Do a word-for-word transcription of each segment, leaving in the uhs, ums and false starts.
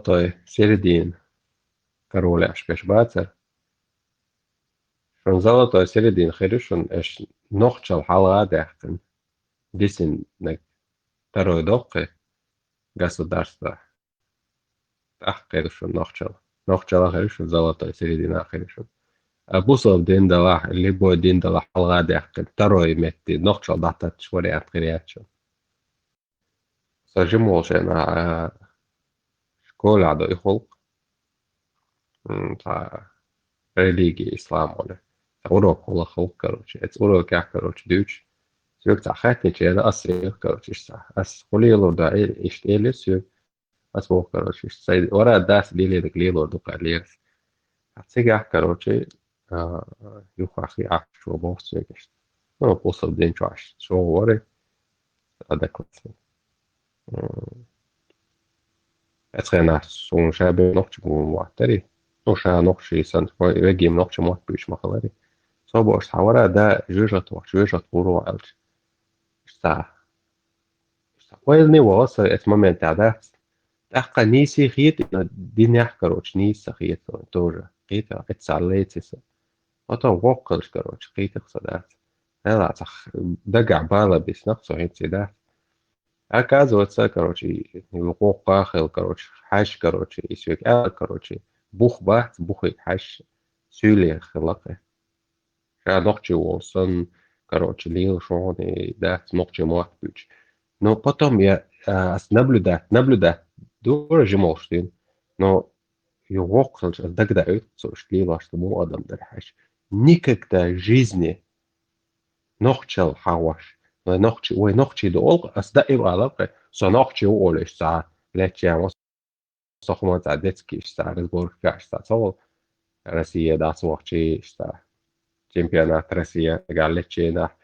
золотой середина король аьлла беш бацар. Шун золотой середина хир ю шун, аш нохчал хьалха даьккхина. Дисиннаг второй доккхи государство. ТӀаккха хир ю шун нохчал. Нохчал хир ю шун, золотой середина хир ю шун. А бусалба дин далахь, любой дин далахь хьалха даьккхина. Второй метте, нохчал дӀататташ вариант хир яц шун. Со жима волчу хенахь, а, школехь ду и гӀуллакх. М, цхьа религия ислам олу. Цхьа урок хӀула гӀуллакх, короче. Эцу урокехь, короче, дуьйцуш. Соьга цхьа хаьттинчара ас йоьху, короче, иштта. Ас хӀун лелор ду, э, иштта элира соьга. Ас боху, короче, иштта. Сайн вара дас лелийнарг лелор ду-кх аьллера ас. А цигахь, короче, а, юххехь хи Ӏаш чо боху соьга иштта. Ну, бусалба дин чохь аш чо вара. Одноклассник. М. Эцу хенахь суна ша бен нохчи гума моттарий. Ну, ша нохчи санна, вегим нохчи мотт буьйцуш ма хиларий. Со бохуш, цхьа вара да жоьжахате вахча, жоьжахате гӀур ву аьлча. Иштта. Иштта ойлане вала со эцу моментехь дац. ТӀаккха нийса хета, динехь, короче, нийса хета тоже. Хета, эццахь леци со. Потом воккхалш, короче, кхетах со дац. Хьала цхьа дагахь бала бисна-кх со хӀинца дац. Оказывается, короче, воккха хила, короче, хьаьжча, короче, и соьга аьлла, короче, бух бац, бухе хьаьжча, суьйле хила-кх. Ша нохчи волу санна, короче, лела шуна и дац нохчи мотт буьйцуш. Но потом я, а, ас наблюдать, наблюдать ду жима волуш дин. Но и воккха хилча, ас дагадоуьйту, со уьш лелош ду муха адам дара хьаьжча. Никогда в жизни нохчал хьахош. Вай нохчи, вай нохчи ду олу-кх, ас даим алар-кх, со нохчи ву олуш цхьа лечча со хӀума цхьа детский иштта разборка иштта ца волу, Россия дац вахчи иштта, чемпионат Россия галлечченахь,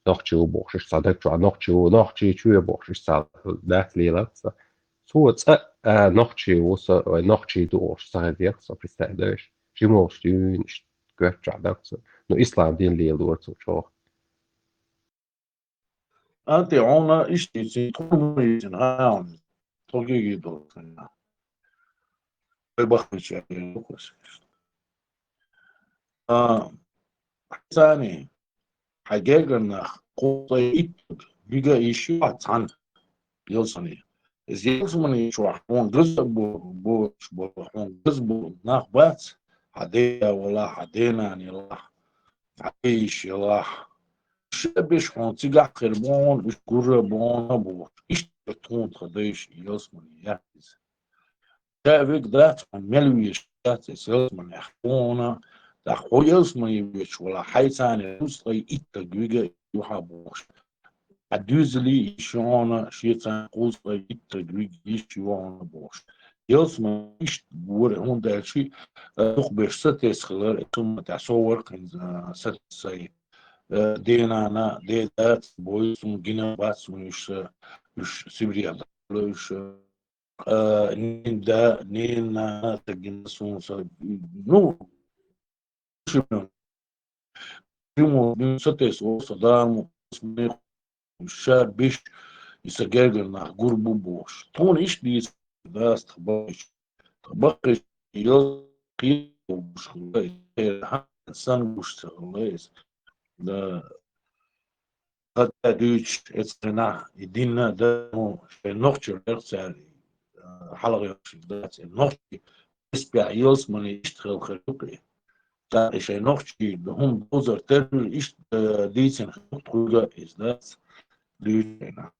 нохчи ву бохуш, иштта даг чохь нохчи ву, нохчи чу ве бохуш, иштта дац леларца. Цо цкъа, а, нохчи ву со, вай нохчи ду олуш ца хезех со, представь, да, иштта. Жимолуш дуьйна, иштта, коьрта чохь даг цо. Ну, ислам дин лелора цо чохь. Анти, хьуна иштта йицина, тхуна ма йицина, хьан хьуна. Тхо гиги долу хӀуна. Вай бахмича, а, хьан цани, хьан гергара нах, кхузткъе иттаниг, вига йиш ю хьан цхьаьна, ялсамани. Иза ялсамани чохь хьуна газа бу-, бу-, бу-, хьуна газа бу нах бац, хьан деда вала, хьан денана ялахь, хьан йиш ялахь. Ша беш хьуна цигахь хир бу хьуна, уьш гурра бу хьуна бохуш. Иштта тхуна тхан дайша ялсамани яц иза. Ша вега дац хьуна мел везаш дац иза ялсаманехь хьуна, тӀаккха хьо ялсамани везаш вала, хьайцани кхузткъе иттаниг вига юхьа бохуш. Хьан дуьзали йиш ю хьуна, шеца кхузткъе иттаниг вига йиш ю хьуна бохуш. Ялсамани иштта бора, хӀунда аьлча, а, дукхахберш сатесна хилар, и хӀума тӀехь со вара кхин, а, сатесна, а, денана, деда дац, бой, суна гина бац, суна уьш, а, уьш Сибрех дахура, уьш, а, а, нин да, нин нана ца гина суна, са, ну, Шимон, Шимон, ну, сатесна, со Дала ма, ша биш, и сан гергара нах гур бу бохуш. Тхуна иштта дийца дац тхан бахча. Тхан бахча йо кхеташ хуьлу, хьан сан гуш ца хилла иза. Да. Хатта дуьйцуш, эцу хенахь и динна а, да, ну, шайн нохчалла верх цара, а, хьалха йоккхуш дац, и нохчий, эспехь ялсамани иштта хила хир ду-кх и. ТӀаккха и шайн нохчий хӀума дозар терра иштта, а, дийцина хир ду-кх тхуьга иза дац, дуьйцу хенахь.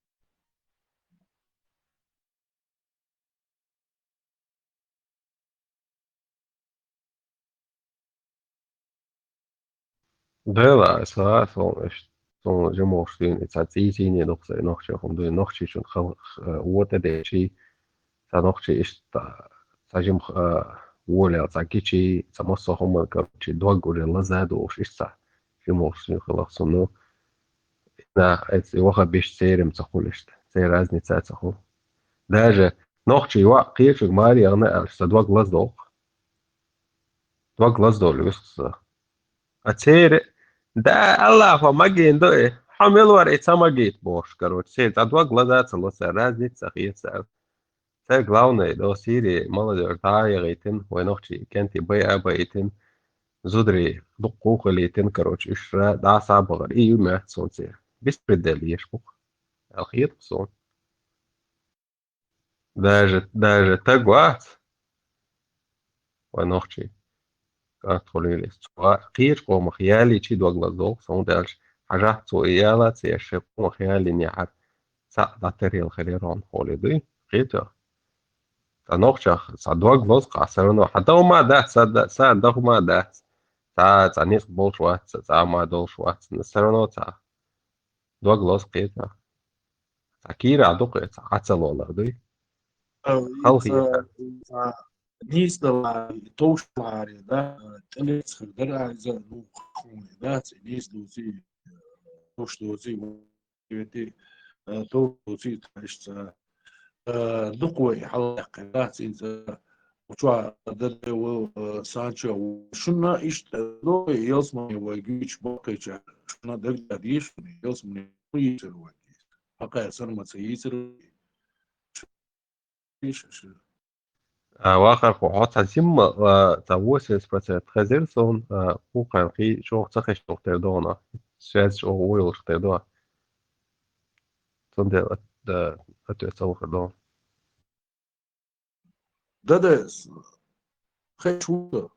Дела, аса, сон, иш, сон жимолуш дуьйна, и цхьа цӀийцийне дукха сан нохчий хӀума дуьйна, нохчийчун хал-, х-, вон тӀе дечий, цхьа нохчий иштта, цхьа жима, а, волел, цхьа гичий, цхьа массо а хӀуманна, короче, дог уже лаза а долуш, иштта цхьа жимолуш дуьйна хиларх сон, ну, нах, эцу вахабиш церан ца хуьлу иштта, церан разница ца хуьлу. Даже нохчий ваъ кхечуьнга маре яхна аьлча, сан дог лаздолу-кх. Дог лаздолу вуьсу сан. А церан, да, Аллахо магийна ду и. Хьо мила вара и ца магийта бохуш, короче, церан цхьа дог лаза а ца ло сан, разница ца хета сан. Сай главное, до Сирии молодёжь дӀа а яхийтина, вай нохчий кӀентий байа а баийтина, зударий дукха хилийтина, короче, уьш ра дӀа а схьабахара, и ю моьтту суна церан. Беспредел еш бу-кх, аьлла хета-кх суна. Даже, даже таг вац вай нохчий кӀант хуьлийла иза. Цо кхечу къомах ялийча дог лазадолу, хӀунда аьлча хьажахь цо и ялац, я шайн къомах ялийнехьара цхьаъ дӀатаръяла хир яра хьуна хьоле дуй, кхетий? Цхьа нохчех цхьа дог лозу-кх, всё равно хьан даха ма дац, сан да-, сан даха ма дац, цхьа, цхьа ницкъ болуш вац, цхьа, цхьа ма долуш вац, но всё равно цхьа дог лозу, кхетий? Цхьа кийра а ду-кх, цхьа Ӏа ца лолар дуй. Халхе. Нийса даларе, товш даларе, да, тӀелецхар дара иза, ну, хьуна, да, цӀе нийса доций, товш доций, вети, товш доций, товш ца, дукха вай хьалаяккхи, да, цӀе иза, чуа дан дайо, санчо, шуна иштта, ялсмане вай гуьйчу баккхийчара, шуна дагадеша, ялсмане йийцар вай. Хьакхаьра санна ма ца йийцар вай. А, вахархо, хьо цхьа зимма, а, цхьа восемьдесят процент хезира суна, а, кхукхарна кхин чӀогӀа ца хезчух тера догӀу, связь чӀогӀа вон йолуш тера догӀу. Цундела, а, ответ ца вахар догӀу. Дадас, хезаш ву со,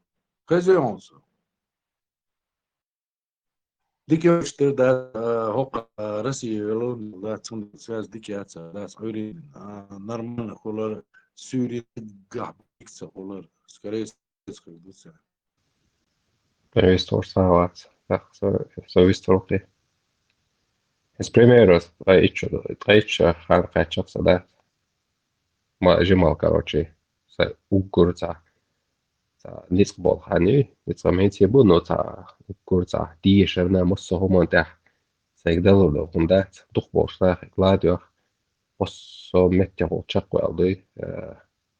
хезий хьуна со? Дика йолуш тера, да, а, хӀокху, а, Россия вело, да, цунна связь дика яц, да, Ӏуьйренан, а, нормально хилар, суьйре гахь дика ца хилар, скорее всего, хир ду цара. Вистхуьлуш ца вац, тӀаккха со, со вистхуьлу кхин. Иза пример, ткъе итт шу, ткъе итт шу хан кхаьчча-кх со, да. Ма, жимал, короче, сайн уггар цхьа, цхьа ницкъ болу хан ю, ницкъ ма хӀинца бу, но цхьа уггар цхьа дешарна массо а хӀуманна тӀехь сайга далур долу хӀума дац, дукхахболчу нахе ладоьгӀу, массо а меттехула чекхваьлла дуй, э,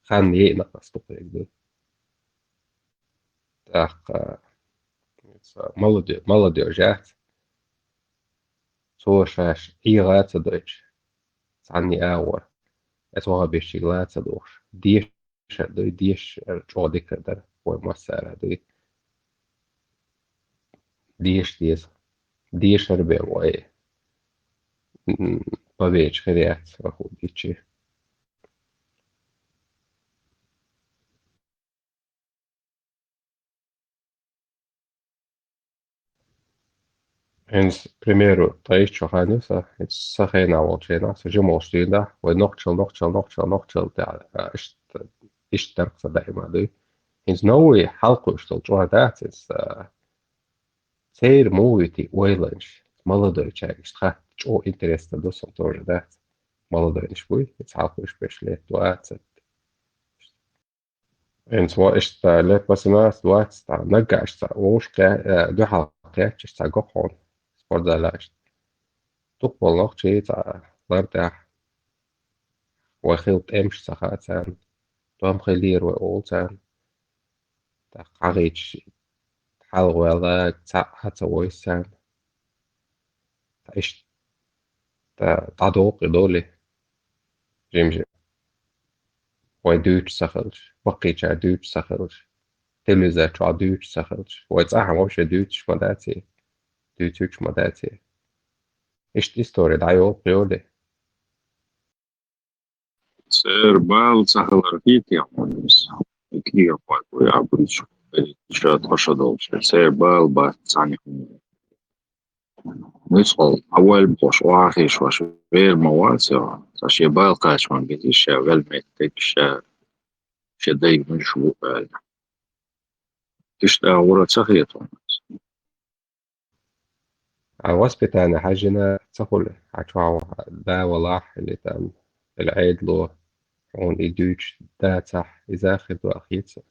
хан йиъна ас дукха хир ду. ТӀаккха, э, молоде-, молодёжь яц. Цо шаьш ӀийгӀа а ца дойтуш, цхьанне агӀор, эцу вахабистчуьнга ла а ца дугӀуш, дешар дуй, дешар чӀогӀа дика дара, вай массара а дуй. Деша деза. Дешар бен вай, м, победаш хир яц, вахо дичи. ХӀинца, примеру, ткъе итт шу хан ю сан, хӀинца сан хенахь волчу хенахь, сан жималш дийна, вай нохчалла, нохчалла, нохчалла, нохчалла тӀехь, а, иштта, иштта дара-кх сан даима дуй. ХӀинца новый хьалакхуьуш долу чкъор дац иза, а, церан муха витий ойланаш, молодойчаьрга иштта хатта чӀогӀа интересно ду сан тоже, дац? Молодойнаш буй, хӀинца хьалакхуьуш берш лет двадцать. ХӀинца ван иштта лет восемнадцать, двадцать, цхьа наггахь иштта цхьа вовшах кхе-, э, дуьхьал кхечча, иштта цхьа го хьуна спортзалехь иштта. Дукха болу нохчий цхьа лар тӀехь. Вай хилла тӀемаш ца хаьа царна. Дом хилира вай олу царна. ТӀаккха хьагӀийча, хьалхаваьлла, цхьаъ а ца войсу царна. Ткъа иштта, ткъа дӀадоккху и доли, жим-жим. Вай дуьйцуш ца хилча, баккхийчара дуьйцуш ца хилча, телевизор чохь дуьйцуш ца хилча, вай цӀахь вообще дуьйцуш ма дац и, дуьйцуьйтуш ма дац и. Иштта истори дӀайолу, йолий. Церан бала ца хилар хетий хьуна иза? И кехат вай вуй а буьйцуш, ша тхо ша долчу. Церан бала бац цхьаьна хӀума. Нуьцкъала, хьан вайл бохуш, охьахиша ваша вер ма вац, ца шен бала кхача ма беза, ша вел меттиг, ша, шен дайга муьлш ву аьлла. Иштта агӀора ца хета хьуна иза? А воспитание хьаьжжина ца хуьлу, хьан чохь да валахь, или там, или Ӏедало, хьуна и дуьйцуш дацахь, иза хир ду ахица.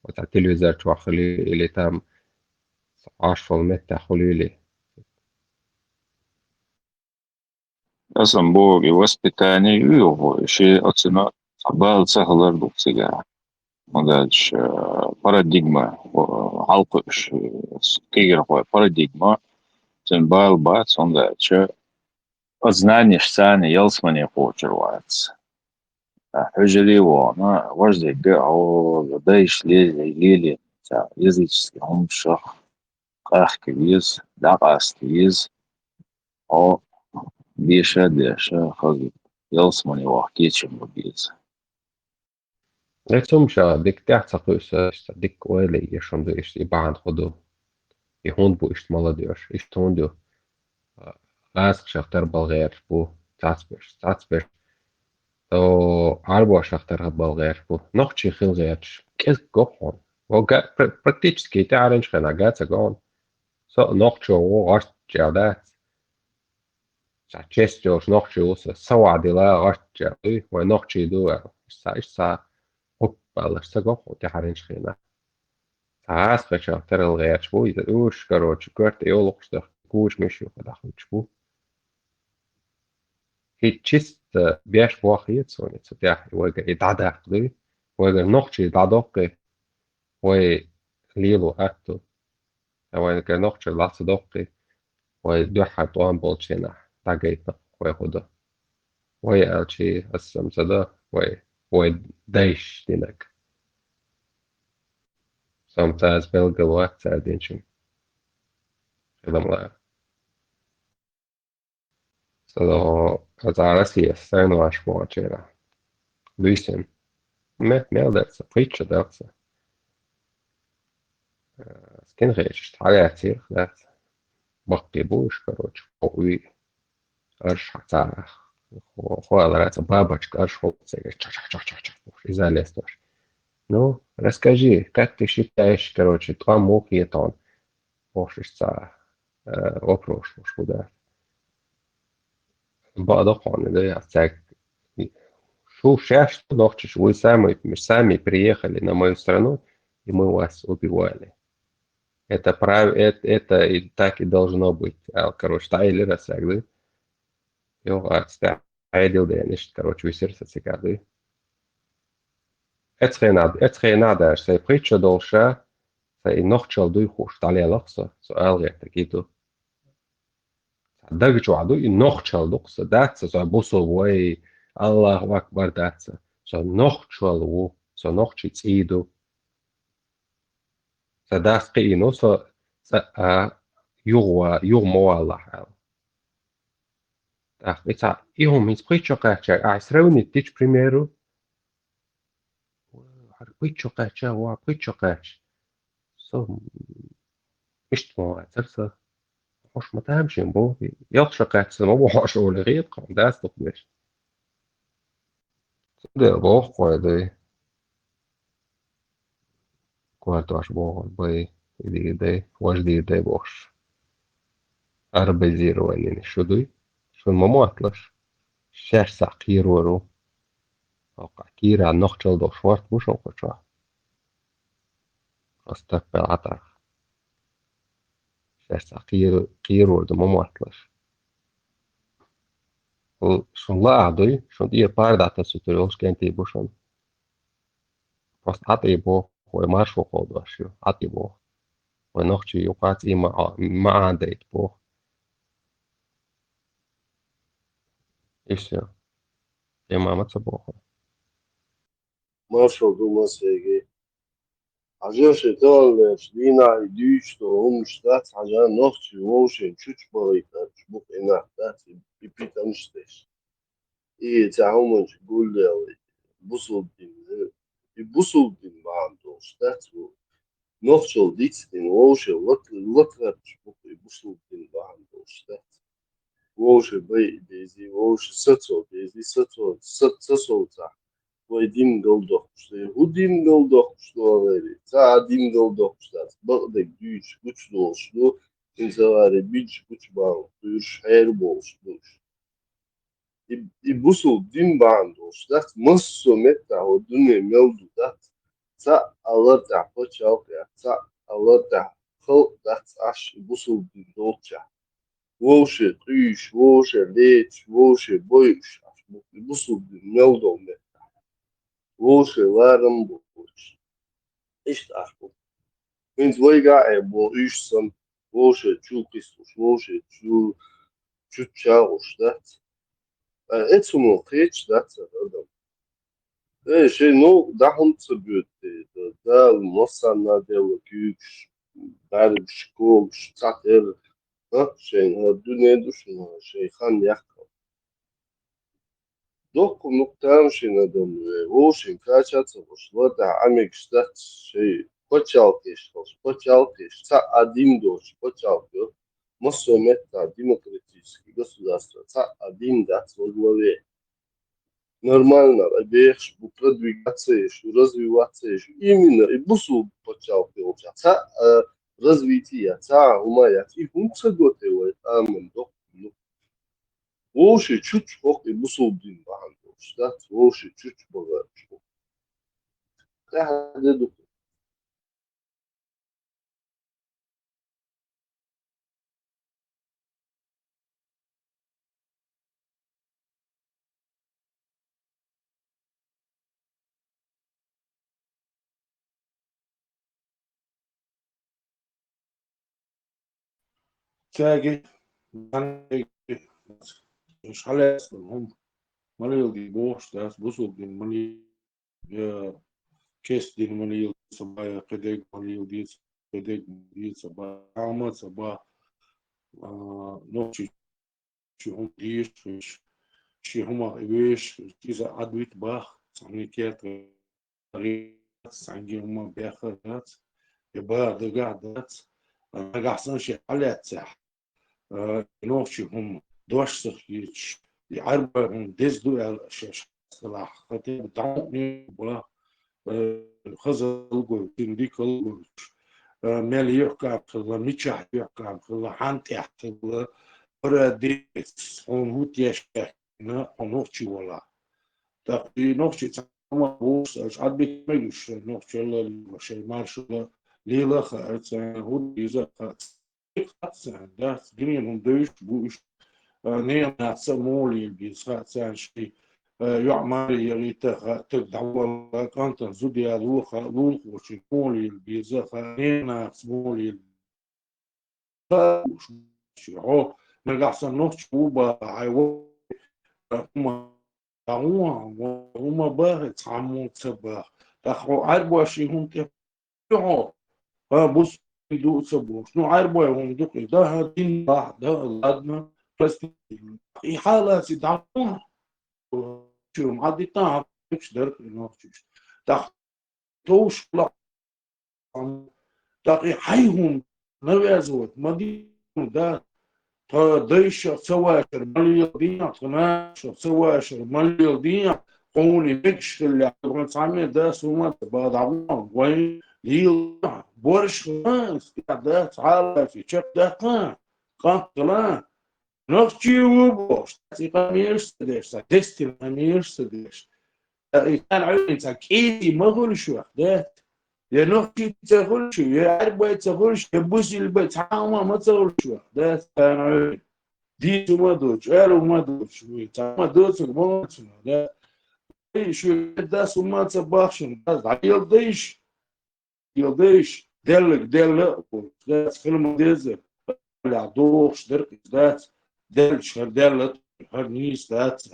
Вот а телевизор чохь хуьлий, или там Ӏаш волу меттехь хуьлийла. Аса боху, и воспитание ю юху, шен оцина цхьа бала ца хилар ду цигахь. ХӀунда аьлча, э, парадигма, э, хьалакхуьуш, э, кегирхой парадигма, цуьнан бала бац, хӀунда аьлча, оцу знанеш царна ялсмане кхочур вац. Хьуьжаре а вахана, важа дерг а, хьо дайша леле, леле, цхьа языческий хӀумнашах къахка веза, дӀакъаста веза, хьо деша а деша, хаза ялсамане ваха кечам бан беза. Э, цу хӀумнашах дика тӀехь ца кхуьуса, иштта дика ойла е еш хӀума ду, иштта и бахьана хӀу ду. И хӀунда бу иштта молодёжь, иштта хӀунда ю. ГӀазкхашах тара бала гӀерташ бу, цхьацберш, цхьацберш. То Ӏарбошах тара бала гӀерташ бу. Нохчий хила гӀерташ кӀезига го хьуна. Во га-, пр-, практически тӀаьхьарчу хенахь га ца го хьуна. Со а нохчо ву, гӀоьртачел дац. Ша честь йолуш нохчий ву со, са вахь дила гӀоьртачел дуй, вай нохчий ду аьлла. Иштта, иштта хӀуп аьлларш ца го хьуна тӀаьхьарчу хенахь. Цхьа гӀазкхашах тарал гӀерташ бу, иза уьш, короче, коьрта йолукхуш даха, куча миш ю, дахуьйтуш бу. ХӀинца чисто беш бохийца суна цу тӀехь, и вайгара и дӀадаккха дуй, вайгара нохчий дӀадоккхий, вай лело атта ду. Ткъа вайгара нохчий дӀа ца доккхий, вай дуьххьара тӀом болчу хенахь дӀагайтина вай хӀу ду. Вай аьлчи, аса сам ца до, вай, вай дайша динарг. Сам цаьрца белгал вац цара динчун. Хилам лара. Со, аса Россия сайна ваш бохучера. Дуьйсина. Мет мел дац, пхийтта шу дац. Э, скинхедаш, хьалаьцира, дац. Баккхий бу уьш, короче, хо уй. Арш хьаца. Хо, хо алара ца бабочка, арш хо цега. Ча-ча-ча-ча-ча. Иза лесташ. Ну, расскажи, как ты считаешь, короче, там мух етон? Бохуш иштта цхьа, э, вопрос луш ву, да. Бакъдоккхуна, да, я цаьрга. Шу шаьш нохчаш, вы сами, сами приехали на мою страну, и мы вас убивали. Это прав-, это, это и так и должно быть. Аьлла, короче, дӀаэлира цаьрга, да. Йо, ацта, Ӏедал дена иштта, короче, висира сан цига, да. Эцхена, эцхена даже, сайн пхийтта шу долуша, сайн и нохчалла дуй хууш дӀалелахь со, со ала гӀертарг и ду. Сан дага чохь ду, и нохчалла ду-кх со, дац сан, со бусулба вай, Аллаху акбар дац сан. Со нохчалла ву, со нохчий цӀий ду. Сан дас кхиийна ву со цӀа а юха ва-, юха ма валлахь аьлла. ТӀаккха и цхьа, и хӀума хӀинца пхийтта шу кхаьчча, ахь сравнить дича, к примеру, хӀара пхийтта шу кхаьчча, ва пхийтта шу кхаьчча. Со иштта ма вацара со. Хьош ма тамашийна боху. Ялх шу кхаьчча ма боху хьош олий хета, кху дас дукха деш. Цундела боху кхой дай. Кортош боху бай, и дийр дай, важа дийр дай бохуш. Арбезирование шу дуй? Шуна ма мотталаш. Шаьш схьа кхерор ву. Хьокха кийра нохчалла долуш ворт бу шуна кху чохь. Ас таппел Ӏатарх. Шаьш схьа кхер-, кхерор ду ма мотталаш. Хьо шуна лаахь дуй, шуна тӀера пара дӀатасуьйтур йолуш кӀентий бу шуна. Просто ӀатӀий боху, вай маршо кховдош ю, ӀатӀий боху. Вай нохчий юкъа цӀий ма Ӏа-, ма Ӏандайта боху. И всё. Тема ма ца боху. Маршалла ду массаьрга. Хьажа шайн товаллерчу дийнахь и дуьйцуш долу хӀуманаш дац, хьажа нохчий вовшийн чучу бахийтарчу букъинах дац и, и питанаш деш. И цхьа хӀуманаш гулъяла, бусулба дин, и бусулба дин бахьана долуш дац ву. Нохчалла дицдина, вовшийн лат-, латарчу букъ и бусулба дин бахьана долуш дац. Вовшийн байа дезий, вовшийн сацо дезий, сацо, са-, сацо цахь. Вай дин галдоккхуш дай. ХӀун дин галдоккхуш ду, гӀалгӀайри? Цхьа а дин галдоккхуш дац. Бакъдерг дуьйцуш гучудолуш ду, хӀинца гӀари бинчу гучубалла кхуьйруш хьераболуш ду уьш. И, и бусулба дин бахьана долуш дац, массо а меттахь хӀокху дуьне мел ду дац. Цхьаъ а лар тӀехь пачхьалкх яц, цхьаъ а лар тӀехь халкъ дац Ӏаш и бусулба дин долччехь. Вовше къуьйсуш, вовше леташ, вовше бойуш Ӏаш бу и бусулба дин мел долу меттахь. Вовше ларам а боцуш. Иштта Ӏаш бу. ХӀинца вайгахь а боху уьш санна, вовше чул кхиссуш, вовше чу-, чуччагӀуш дац. Ткъа эцу хӀуманах кхеташ дац хӀара адам. Э, шайн новкъа дӀа хӀума ца боьду те, да, Дала массарна а делла куьйгаш, бӀаьргаш, когаш, цхьатерра, а, шайн, а, дуьне ду шуна, шайн хан яккхал. Доккха нукъ тамашийна адам вай, вовшийн кача ца гӀуш, ладахь Ӏамигаш дац шайн пачхьалкхеш хилча, пачхьалкхеш, цхьа а дин доцуш пачхьалкх ю, массо а меттахь демократический государство, цхьа а дин дац во главе. Нормально а бехаш бу, продвигаться еш ю, развиваться еш ю. Именно и бусулба пачхьалкх йолчохь цхьа а развитие яц, цхьа а хӀума яц. И хӀунда ца го те вай, амин, доккха нукъ. Вовшийн чучча хӀокху и бусулба дин бахьана долуш дац, вовшийн чучча бахьана долуш. ТӀаьхьа де ду. Цаьрга, уьш хьалаьцна хӀума, ма леладе бохуш дац, бусулба дин ма ле-, я кеста дин ма леладе ца бан, я кхидерг ма леладе ца, кхидерг ма леладе ца бан, хьан ма ца бан, а, нохчий ши хӀума дийш, ши хӀума веш, иза Ӏадвита бах, цхьанне керта цхьанне хӀума бехар дац, я бан дагахь дац, нагахь санна ши хьалаьццехь, а, нохчий хӀума дош ца хеташ, и Ӏаьрбой хӀума деза ду аьлла шаьш хасталахь, хатеба дӀа а бан, э, хаза лугур, цуьнан дика лугур, э, мел йохкам хилла, мичахь йохкам хилла, хьан тӀехь хилла, парадец, хьуна хӀуттеш кхетна, хьо нохчи вала. ТӀаккха и нохчи цхьа ма бохуш, аша Ӏадбита мегаш, шайн нохчалла лела, шайн маршалла лела хаа, царна хӀуттийза хаа. Дац, дуьненан хӀума девзаш бу уьш, а, нехан нахаца а муха лела беза хаьа царна шайн, а, йоӀ маре яхийта а хаьа, таг дӀавалла, кӀантана зуда яло а хаьа, лулахочун муха лела беза а хаьа, нехан нахаца муха лела беза а хаьа, уьш хьо, нагахь санна нохчи ву баха, хьайн вон, а, хӀума, хӀума бахе, цхьаммо ца баха. ТӀаккха хьо Ӏаьрбош ши хӀума тӀе хьо, а, бусулба ду а ца бохуш. Ну, Ӏаьрбой хӀума ду-кх и, да, хӀа, дин бахь, да, ладно, прости. И хьалаца дӀа хӀума, чуьра Ӏадитта, хьан пекаш дара и нохчийша. ТӀаккха товш хила, тӀаккха и хьайн хӀума навязывать ма де, да, тхан дайша ца вашар ма леладе, тхан наша ца вашар ма леладе, хьуна и мегаш хиллехь, хьуна цхьаммо дас хӀума ца бан дӀа вайн лела, борш хилла, да, цхьа а лаьцна чекхдаккха, кӀант хила, нохчи ву бохуш, цхьа къамелаш ца деш, цхьа дестина къамелаш ца деш. И царна Ӏуьйранна цхьа кӀезиг ма хуьлуш ваха, да? Я нохчи ца хуьлуш, я Ӏаьрбой ца хуьлуш, я бусулбой, цхьа а хӀума ма ца хуьлуш ваха, да? Царна Ӏуьйранна. Дийца хӀума доцуш, аьлла хӀума доцуш, вуй, цхьа хӀума доцург ма вацара, да? Ай, шу дас хӀума ца бахшина, дас дӀайалдайша. Йилдайш, деллаг делла а бу, дац хила ма деза, лаьа дохуш дара иза, дац, деллачу хӀара делла, хӀара нийса дац.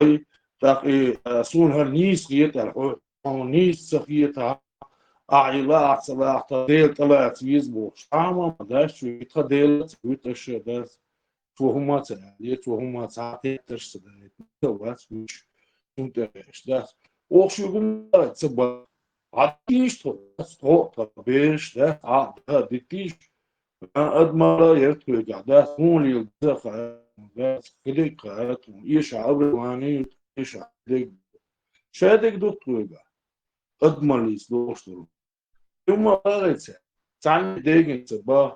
Ай, тӀаккха и, а, суна хӀара нийса хета аьлла, хьо, хьуна нийса ца хетахь, ахь и лаахь ца лаахь, тхан Дела тӀелаца веза бохуш. Цхьа а ма дац, вуьту тхан Дела ца вуьту аша, дац. Цо хӀума ца аьлла, цо хӀума ца хьатетташ ца даийтина, ца вац вуьш, цунна тӀе ваьш дац. Оха шуьга хӀума ца бан, хьан дитийша тхо, тхо, тхан бераш, дац, Ӏа, да, дитийша. А, адамала яра тхоьгахь, дац, хӀун лела деза а хаьа, дац, кхидерг а хаьа тхуна, эша образование, эша дерг. Шадерг ду тхоьгахь, адамаллица лоруш долу. Хьума багӀийца, цхьанна дегина ца бан.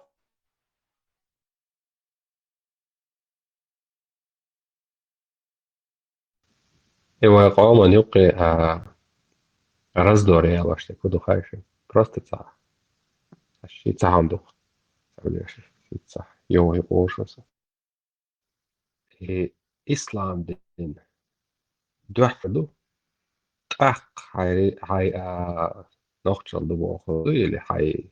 И вайн къоман юккъе, а, раздор ялош дерг хӀун ду хаьий шуна? Просто цхьа. Ши цхьа хӀума ду-кх. Ца веш, ши цхьа. Йо, йо, оша са. И ислам дин дуьххьара ду? ТӀаккха хьайн, хьайн, а, нохчалла ду бохург ду или хьайн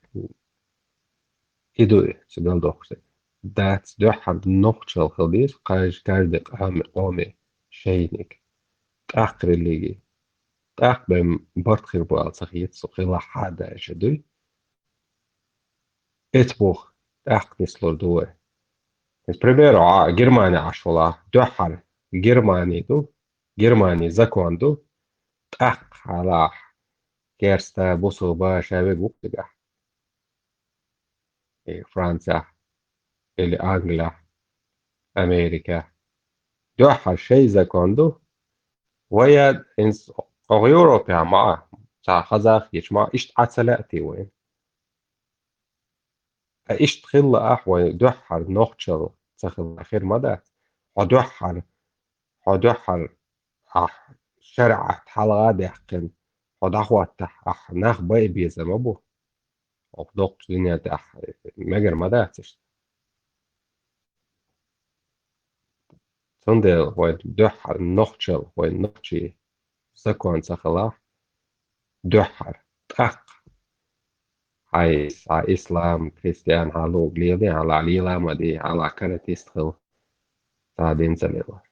и ду и, цу Дала дохуш дерг? Дац, дуьххьара нохчалла хила деза, кхаж-, каждый къоме, къоме шайниг. ТӀаккха религи. тӀаккха бен барт хир бу аьлла ца хета со, хила хьада аьлча дуй. Эцбух тӀаккха нислур ду вай. Эс примеру, а, Германия Ӏаш вала, дуьххьара Германия ду, Германия закон ду, тӀаккха хьалахь керста, бусулба, шавег вукхигахь. И Францияхь, или Англияхь, Америкахь. Дуьххьара шей закон ду. Вая, инс-, кхо Европа ма, ца хазах гич ма, ишт Ӏа ца лаьти вай. А ишт хилла ахь вай дуьххьара нохчал ца хилла хир ма дац. Хьо дуьххьара, хьо дуьххьара ахь шариӀат хьалха даьккхина, хьо дӀахоттахь, ахь нах бай беза ма бу. Оха доккхачу дуьнен тӀехь мегар ма дац иштта. Цундела вай дуьххьара нохчал, вай нохчий закон ца хилахь, дуьххьара, тӀаккха. Хьай, хьай ислам, христиан, хьалуг лелий, хьала лела ма дий, хьала каратист хила. Ца дин ца лела.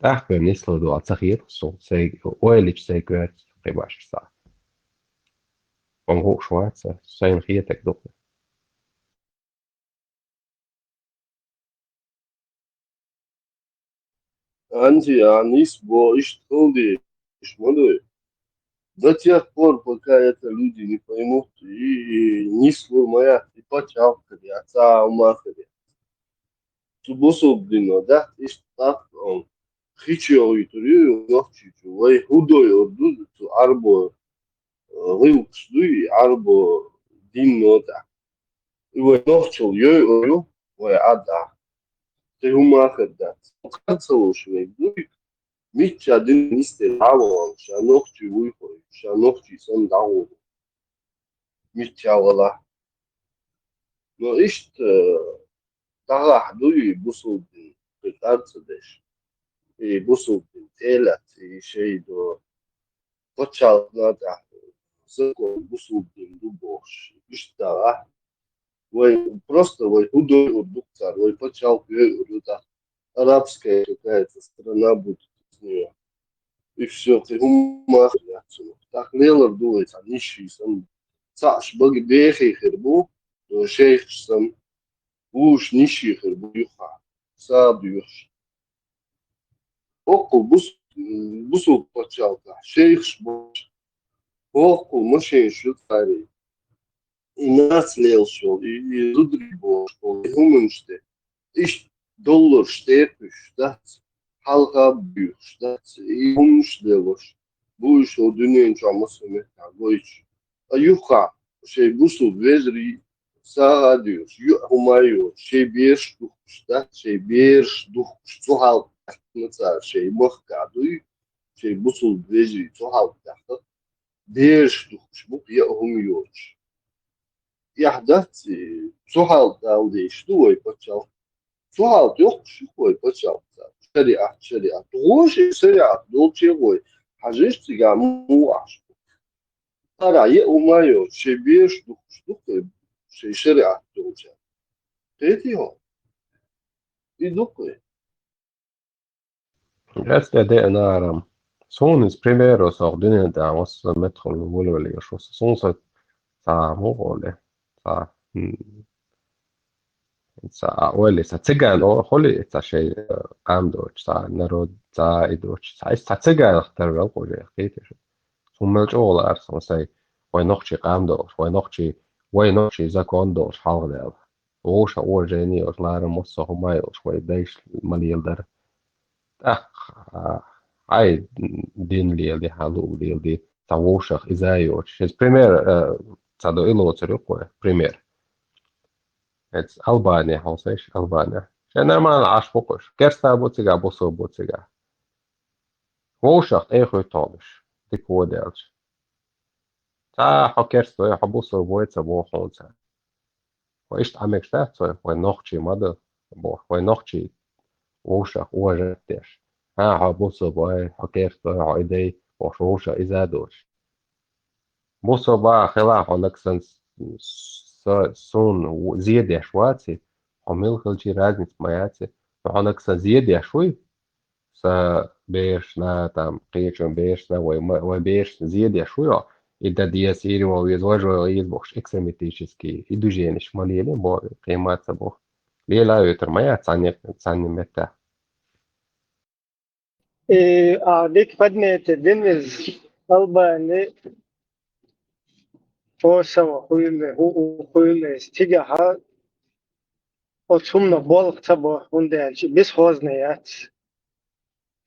ТӀаккха бен нислур ду аьлла ца хета со, сай, ойлича сай коьрта кхибаш ца. Ван хууш вац, сайна хетаг ду. Анти, а нисбо иштта хила дезаш ма дуй. До тех пор, пока это люди не поймут, и, и нислур ма яц, и паччахьалкх хир яц, цхьа а хӀума хир яц. Цу бусулба дино дац иштта тӀаккха, ам, хи чу йохуьйтур ю, нохчий чу. Вай хӀу дойур ду цу Ӏарбо, э, гӀиллакхаш дуй, Ӏарбо дино тӀехь. И вай нохчал йойур ю, вай Ӏа тӀехь. Кхин хӀума хир дац. Харцалуш вай дуй, мичча дин нисте дӀавахана, ша нохчий вуй хой, ша нохчий санна дӀагӀур. Мичча вала. Но иштта, э, дагахь дуй бусулбин, кхин харцадеш. И бусулбин тӀелац, и шей до. Паччахьалкхна тӀехь закон бусулбин ду бохуш. Иштта дагахь. Вай, просто вай хӀу дойур ду цара, вай паччахьалкх йойур ю тӀаккха. Арабская какая-то страна будет из неё. И всё, кхин хӀума хир яц цунах. ТӀаккха лелар ду вай цхьа ниши санна. Цхьаъш бага бехи хир бу, шейхаш санна. Вуш ниши хир бу юха. Саду юхаш. Оккхул бус-, бусул паччалках шейхаш бу. Оккхул машинаш ю цари. И нацлелаш йолу, и, и зударий бохуш болу, и хӀуманаш де, иштта долларш тӀекхуьйсуш дац, хьалха а буьйхуш дац, и хӀуманаш лелош, бу уьш хӀокху дуьнен чохь массо а меттехь гойтуш. Ткъа юххехь шайн бусулба вежарий сагӀа а доьхуш, юьхь хӀума а йоцуш, шайн бераш духкуш дац, шайн бераш духкуш цу хьалха даьхна цара, шайн махкахь дуй, шайн бусулба вежарий цу хьалха даьхна. Бераш духкуш бу-кх, яа хӀума йоцуш. Эхь дац и, цу хьалха дала дезаш ду вай пачхьалкх. Цу хьалха йоккхуш ю-кх вай пачхьалкх цара. Шариат, шариат. ГӀо шен шариат долче гӀой. Хьажаш цигахь муха Ӏаш бу. Цара яа хӀума йоцуш, шайн бераш духкуш ду-кх вай, шайн шариат долчара. Кхетий хьо? И ду-кх вай. Эцке деана арам. Суна иза примеро сох дуьнен тӀехь массо а меттахула валавеллерш ву со. Суна со цхьа муха олу, цхьа, м, цхьа а ойла, цхьа циган о-, хуьли цхьа шайн, э, къам доцуш, цхьа народ, цхьа и доцуш, цхьа, цхьа циганах тарвелла кху жех, кхетий шу. Суна мел чӀогӀа лаьара суна сайн, вай нохчий къам долуш, вай нохчий, вай нохчий закон долуш хьалха даьлла. Вовшах уважение йолуш, ларам массо а хӀума йолуш, вай дайша ма леладара. ТӀаккха, а, хьайн дин леладе, хьан луъу леладе, цхьа вовшах иза а йоцуш. Иза пример, а, цхьа до и лоцур ю-кх вай, пример. Эцу Албани хьовсийша, Албани. Шайн нормально Ӏаш бу-кх уьш. Керста бу цигахь, бусулба бу цигахь. Вовшах тӀе хуьтту хьуна уьш, дика вон даьлча. Цхьа хьо керста вой, хьо бусулба вой ца боху хьуна цара. Вай иштта Ӏа мегаш дац вай, вай нохчий ма ду бохуш, вай нохчий вовшах уважать деш. ХӀан, хьо бусулба вой, хьо керста вой, хьо и дай бохуш, вовшах иза а доцуш. Бусулба хила хьо нагахь санна с-, с-, суна в-, зе деш ваций, хьо мила хилчий разница ма яций, но хьо нагахь санна зе деш вуй, сан берашна, там, кхечун берашна, вай, ма-, вай берашна зе деш ву йо, и да деза, и ривал веза, вай жо веза бохуш, экстремистический, и движенеш ма леле, бо, кхин маца боху. Лела ветар ма яц, цхьанне, цхьанне метта. И, а, дика подметить дина иза, Албани, Косово хуьлу, хӀу-, хӀу-, хуьлу иза. Цигахьа оцу хӀумано болх ца бо, хӀунда аьлча бесхозный яц.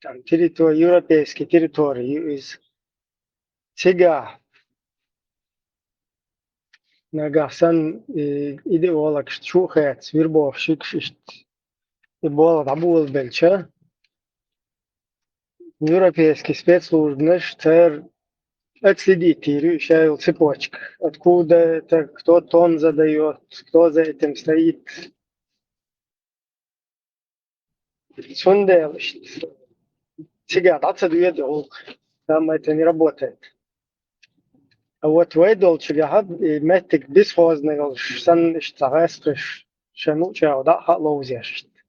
Там территори-, европейский территори ю иза. Цигахь нагахь санна, и, идеологаш чу а хецна, вербовщикаш иштта и болх дӀаболабелча, европейский спецслужбанаш цара отследить йийр ю и ша йолу цепочка. Откуда это, кто тон задаёт, кто за этим стоит. Цундела иштта цигахь дӀа ца доьду гӀуллакх. Там это не работает. А вот вай долчуьнгахьа и меттиг бесхозный йолуш санна иштта цхьа гӀаскхаш шайн луъучу агӀор дӀа а хьа а ловзош иштта.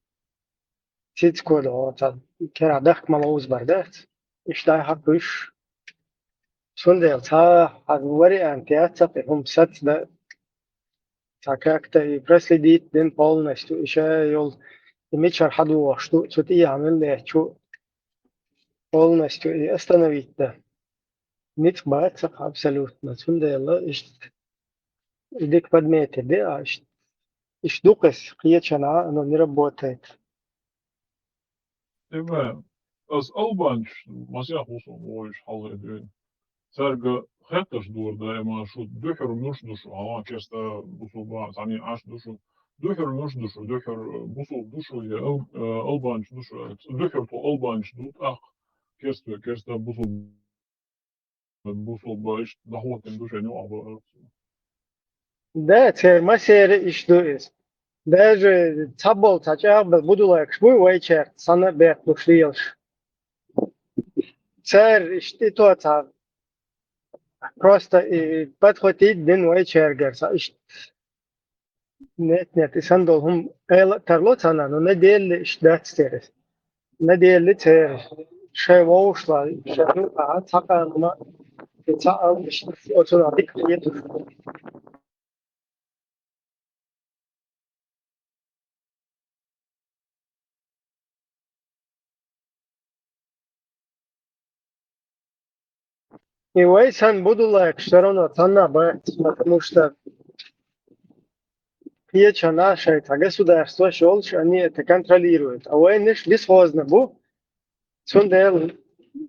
Цицко догӀу цхьа керахь дахка ма ловзабар дац. Иштта дӀа а хьа кхуьйсуш. Цундела цхьа хьан вариант яц цхьа тӀе хӀума сацдан. Цхьа как-то и проследить дина полностью, и ша йолу, и мичара хьадогӀуш ду, цу тӀехьа мила лечу полностью и остановить дан. Ницкъ бац цхьа абсолютно. Цундела иштта и дика подметить де, а иштта, иштта ду кхес, кхечанхьа, оно не работает. Эма, ас албанчаш, масех хӀусам вовшаш хьалхе дуьйна. Цаьрга хеттарш дора даима, шу дуьхьара муьш ду шу, хьала керста бусулба, цхьаьна Ӏаш ду шу, дуьхьара муьш ду шу, дуьхьара бусулба ду шу, я ал-, э, албанчаш ду шу, дуьхьара тхо албанчаш ду, тӀаккха керста, керста бусулба. Бусулба иштта дӀахӀоттийна ду шайна юкъахь боху. Да, церан массеран иштта ду иза. Даже цхьаболу цхьа чӀагӀбелла будулайкаш буй вайчаьрца санна а бетталуш лелаш. Цара иштта и то цхьа просто и подхватить дина вайчаьргара цхьа иштта. Нет, нет, и санна долу хӀума къайла а тарло цхьанна, но неделли иштта дац церан. Неделли церан шайн вовшашла, шайн юкъахь цхьа къам ма, и цхьа ал иштта оцунах дика хеташ. И вай санна будулайкаш всё равно цхьанна а бац, потому что кхечанхьа шайн цхьа государстваш йолуш, они это контролируют. А вайнаш бесхозно бу, цундела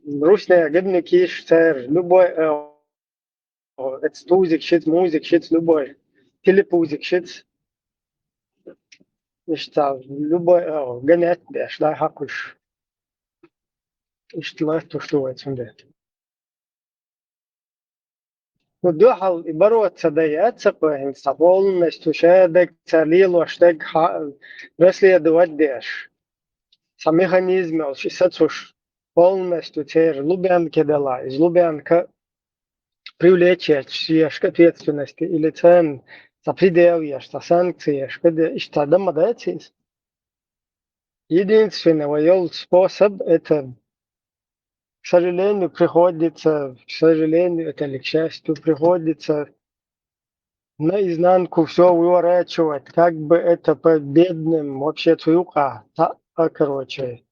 русне гибники ш церан любой, э, эцу тузик шиц, музик шиц, любой телепузик шиц. Иштта любой, э, гонять деш, дай хьакхуьш. Иштта латтуш ду вай цундела. Ну, дуьхьал и бороться дан яц цхьа кхо хӀинца, цхьа полностью шадерг, цара лелош дерг хьа-, расследовать деш. Цхьа механизм йолуш, и сацуш, полностью церан Лубянке дала, иза Лубянка привлечь еш, еш к ответственности, или царна цхьа предъяв еш, цхьа санкци еш, кхидӀа иштта дан ма дац иза. Единственный вай йолу способ, это, к сожалению, приходится, к сожалению, это или к счастью, приходится наизнанку всё выворачивать, как бы это по бедным вообще цу юкъа, та, а, короче,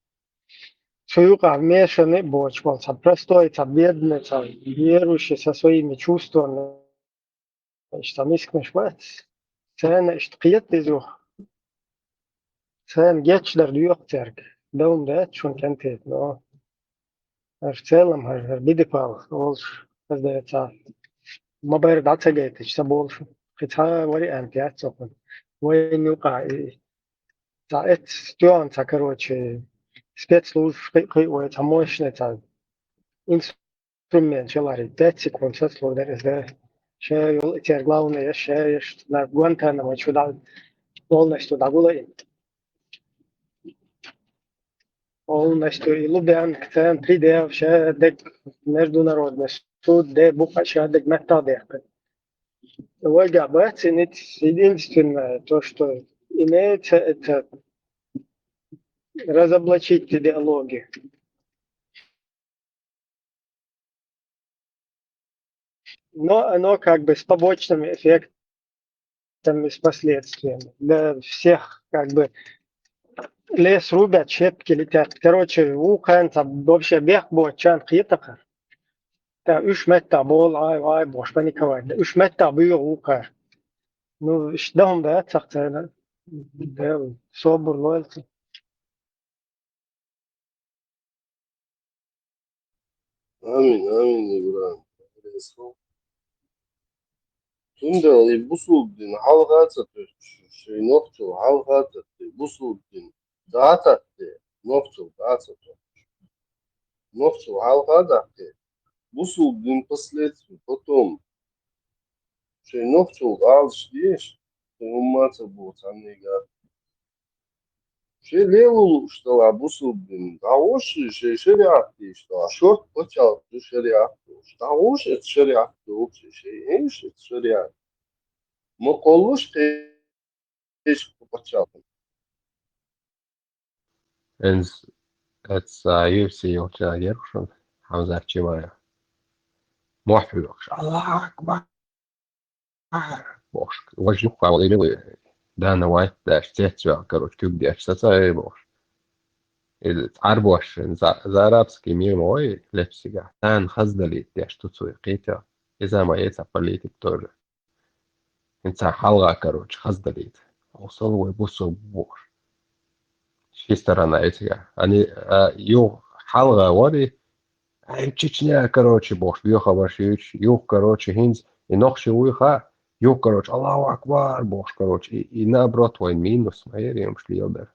цу юкъа вмешанный боцуш болу цхьа простой, цхьа бедный, цхьа верующий со своими чувствами. Иштта мисканаш бац. Царна иштта кхета иза. Царна гечдар доьху цаьрга. Дан дац шуна кӀентий, но хӀара целом, хӀара, хӀара бидипал олуш, хаза ца. Ма бер дӀа ца гайтича, ца болуш. Кхин цхьа вариант яц цо кхуьнан. Вайна юкъа и, цхьа эцна стоьгӀна цхьа, короче, спецслужбаш кхиъ-кхиъ вай, цхьа мощный цхьа инструмент шалари, пять секунд соцлугу деррис дара. Ша йолу и церан главное, ша еш, на Гуантанамо чу дӀа-, полностью дӀагулаийна. Полностью и Лубянка, царна предъяв, ша дерг международный суд де букъа ша дерг меттах дехка. Вайга бац и ниц, единственное, то, что имеется, это разоблачить идеологию. Но оно как бы с побочным эффектом и с последствиями. Для всех как бы лес рубят, щепки летят. Короче, вукханца вообще бехк бо чан хитаха. Та уьш метта бол ай ай бош паниковать. Уьш метта буйо вука. Ну, ш-, дам да цахтана. Да, собур лойлца. Амин, амин, Ибрагим. Цундела и бусулба дин хьалха а ца тоьхча, шоай нохчал хьалха а ца тоьхча, бусулба дин дӀа а ца тоьхча, нохчал дӀа а ца тоьхча. Нохчал хьалха а дӀа а тоьхча, бусулба дин последствия потом. Шоай нохчал гӀалаш деш, шоай хӀумма а ца боху цхьаннега. Шоай лело лууш делахь бусулба дин, дӀагӀо шоай шариӀат деш делахь, шортта пачхьалкх ду шариӀат долуш. ДӀагӀо шу эцца шариӀат долуш, шаьш эш эцца шариӀат. Ма кхоллалаш кхечу пачхьалкхана. Энз эцца U F C йолча герга шуна, Хьамзат Чимаев. Мохь хьоькхуш. Аллаху акбар! Бохуш, важа юххе вала, или вай Дана Вайт деш, цецваьлла, короче, куьг деш, саца ай бохуш. Или Ӏарбош, за-, за арабский мир ма вай, лепсига. Царна хаза далийта деш, туц вай, кхетий. Иза ма яц цхьа политик тоже. ХӀинца хьалха, короче, хаза далийта. Осал вай бусулба бохуш. Ши сторона эцга. Они, а, юха хьалха вари, ай, Чечня, короче, бохуш, боьха хабарш юьйцуш, юха, короче, хӀинца, и нохчий вуй хаа, юха, короче, Аллаху акбар, бохуш, короче, и, и наоборот, вайн минус, ма яра, юмаш леладар.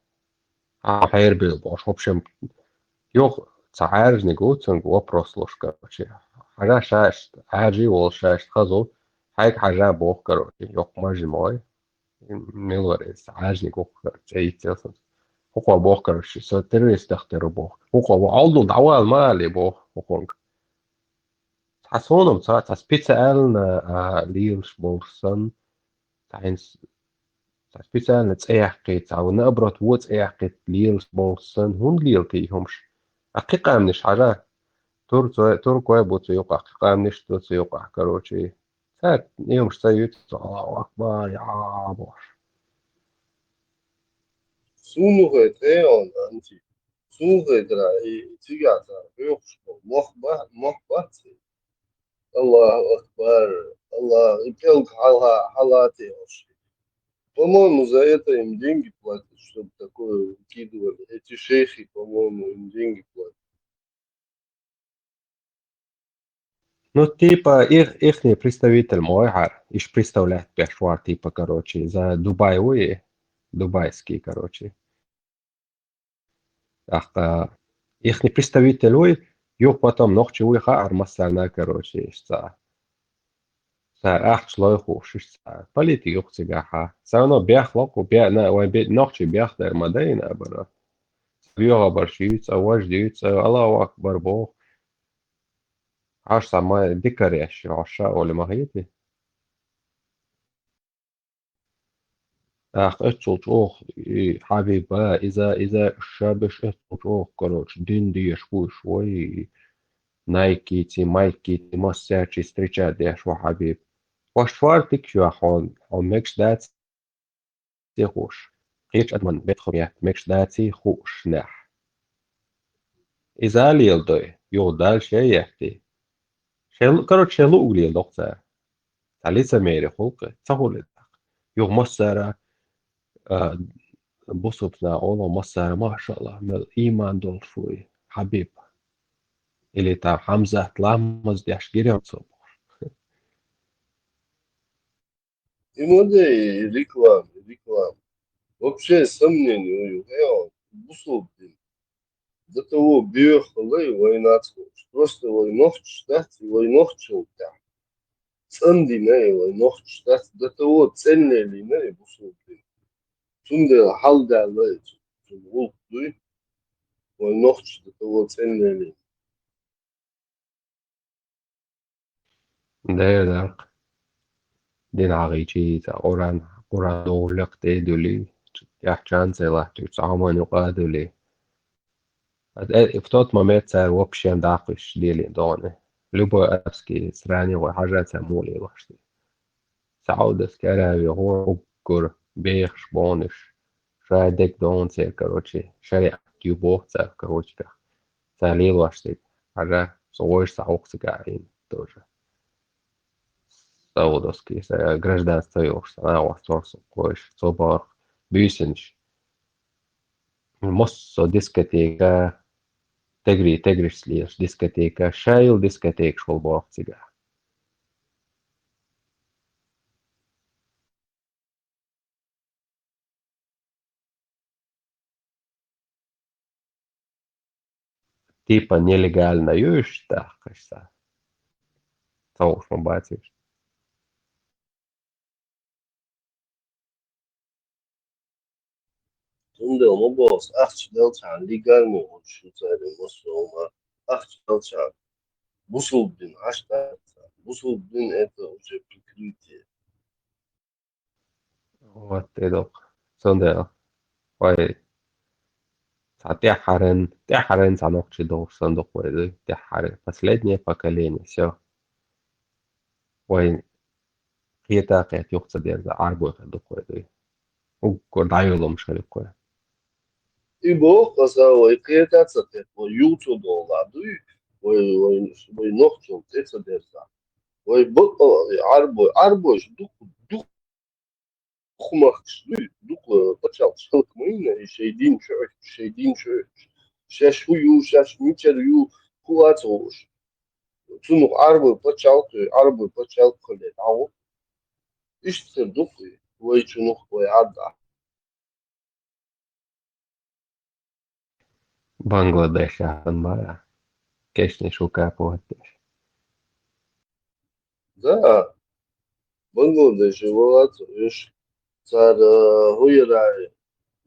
Хьан хьербелла, бохуш, в общем, юха цхьа Ӏаьржаниг ву, цуьнга вопрос луш, короче. Хьажа ша иштта, Ӏаьржий волуш ша иштта хаза ву, хьайга хьажа боху, короче, юха мажа мой. Мила вара иза, Ӏаьржаниг ву, короче, цӀе йицъелла сан. ХӀокхо боху, короче, со террорист дахтар ву боху. ХӀокхо ву, Ӏовдал дӀавала ма алий боху хӀокхунга. Цхьа суна-м ца, цхьа специально, а, лелаш болуш санна, цхьа хӀинца, цхьа специально цӀе яккхий, цхьа ву наоборот, вон цӀе яккхий лелаш болуш санна, хӀунда лелатий и хӀумаш? А кхин къаьмнаш хьажа? Турцой, туркой бу цу юкъахь, кхин къаьмнаш ду цу юкъахь, короче. Цаьрца и хӀумаш ца юьйцу, Аллаху акбар, я бохуш. Суна хетарехь, Анти, суна хетарехь, и цигахь цара хьоькхуш болу мох ба-, мох бац и? Аллаху акбар, Аллах, и пӀелг хьала-, хьалатехьуш. По-моему, за это им деньги платят, чтобы такое выкидывали. Эти шейхи, по-моему, им деньги платят. Ну, типа, их, ихний представитель ма вай хьара, иш представлять беш вара, типа, короче, за Дубай ву и, дубайский, короче. ТӀаккха ихний представитель вуй, юха потом нохчий вуй хаьара массарна, короче, иштта. Цара ахча лой хууш, иштта цара политик юха цигахь. Всё равно бехло кху беана, вайн бе-, нохчий бех дара ма дайна а бара. Боьха барш юьйцу, важа дуьйцу, Аллаху акбар боху. Хьаша ма дикареш, хьаша оли ма хети. ТӀаккха оццул чӀогӀа и Хьабиба, иза, иза, шабеш оццул чӀогӀа, короче, дин деш вуйш, вай, Найкиций, Майкиций, массаьрчий встреча деш ву Хьабиб. Хьо шортик ю хьо, хьо мегаш дац и хууш. Кхечу адаман бетхам етта мегаш даций хууш нах. Иза а леладой, юха Далла шен а етти. Шен лу-, короче, шен луъуг леладо-кх цара. Цхьа лицемери хӀуллакх, ца хуьлу и тӀаккха. Юха массара, а, бусурбанаш олу, массара, машаАллахӀ, мел ийман долуш вуй, Хьабиб. Или там Хьамзат ламаз деш гирем цо бохуш. И ма де и реклама, и реклама. Вообще сомнение у, э, бусурба дин. До того боьха хилла и вай нах хууш. Просто вай нохчаш дац, и вай нохчалла тӀехь. ЦӀандина и вай нохчаш дац, до того цӀена лелийна и бусурба дин. Цундела хьалдаьлла и цу, цу гӀуллакх дуй, вай нохчаш до того цӀена лелийна. Дера даккха. Дин хьагӀийчий, цхьа Къуръан, Къуръан догӀу лекха тӀе а дуьлий, тӀехь чан ца латтуьйту, цхьа хӀуманна юкъа а дуьлий. Э, в тот момент цара вообще даккхийчу лелийна догӀу. любой арабский стране гӀой хьажа, цар муха лелош дий. Саудовская Аравия гӀо уггар бехаш бонаш, ша дег донце, короче, шариат ю бох цар, короче, цар лелош дий. Хьажа, со гӀойш цхьа ухцигахьа тоже. Саудовский, са-, гражданство йолуш, цхьа нагӀа вац ворхӀ со гӀойш, со бахарх буьйсанаш. Массо дискотека, тегри, тегриш лелаш дискотека, шайил дискотекаш хул боху цигахь. Типа нелегально ю уьш тӀаккха, ца хууш ма бац уьш. Цундела ма боху, ахча делчхьана легально волуш ю цаьрга массо а хӀума, ахча делчхьана. Бусулба дин хьаштагӀ, бусулба дин — это уже прикрытие. Вот, тӀедоккху. Цундела. Вай цхьа тӀаьххьаран, тӀаьххьаран цхьа нохчий долуш санна ду-кх вай, дуй? ТӀаьххьара, последнее поколение, всё. Вай кхета а кхета, юха ца дерза, Ӏарбой хир ду-кх вай, дуй? Уггар дӀайолалуш хир ю-кх вай. И боху аса, вай кхета а ца кхета, вай юха ца долу а дуй, вай, вай, вай нохчалла тӀе ца дерза. Вай бакъ-, Ӏарбой, Ӏарбойш дукха, дукха махкаш дуй, дукха пачхьалкхаш хӀаллакмайна, и шайн дин чу Ӏуьттуш, шайн дин чу Ӏуьттуш. Шаьш хӀун ю, шаьш мичара ю, хӀун а ца хууш. Цунах Ӏарбой пачхьалкх, Ӏарбой пачхьалкх хилла дӀагӀо. Иштта хир ду-кх и, вайчунах вай Ӏадда. Бангладешехь санна бара, кешнаш ву капа ваттеш. Да, Бангладеше валац уьш. Цара, э, хӀун яра,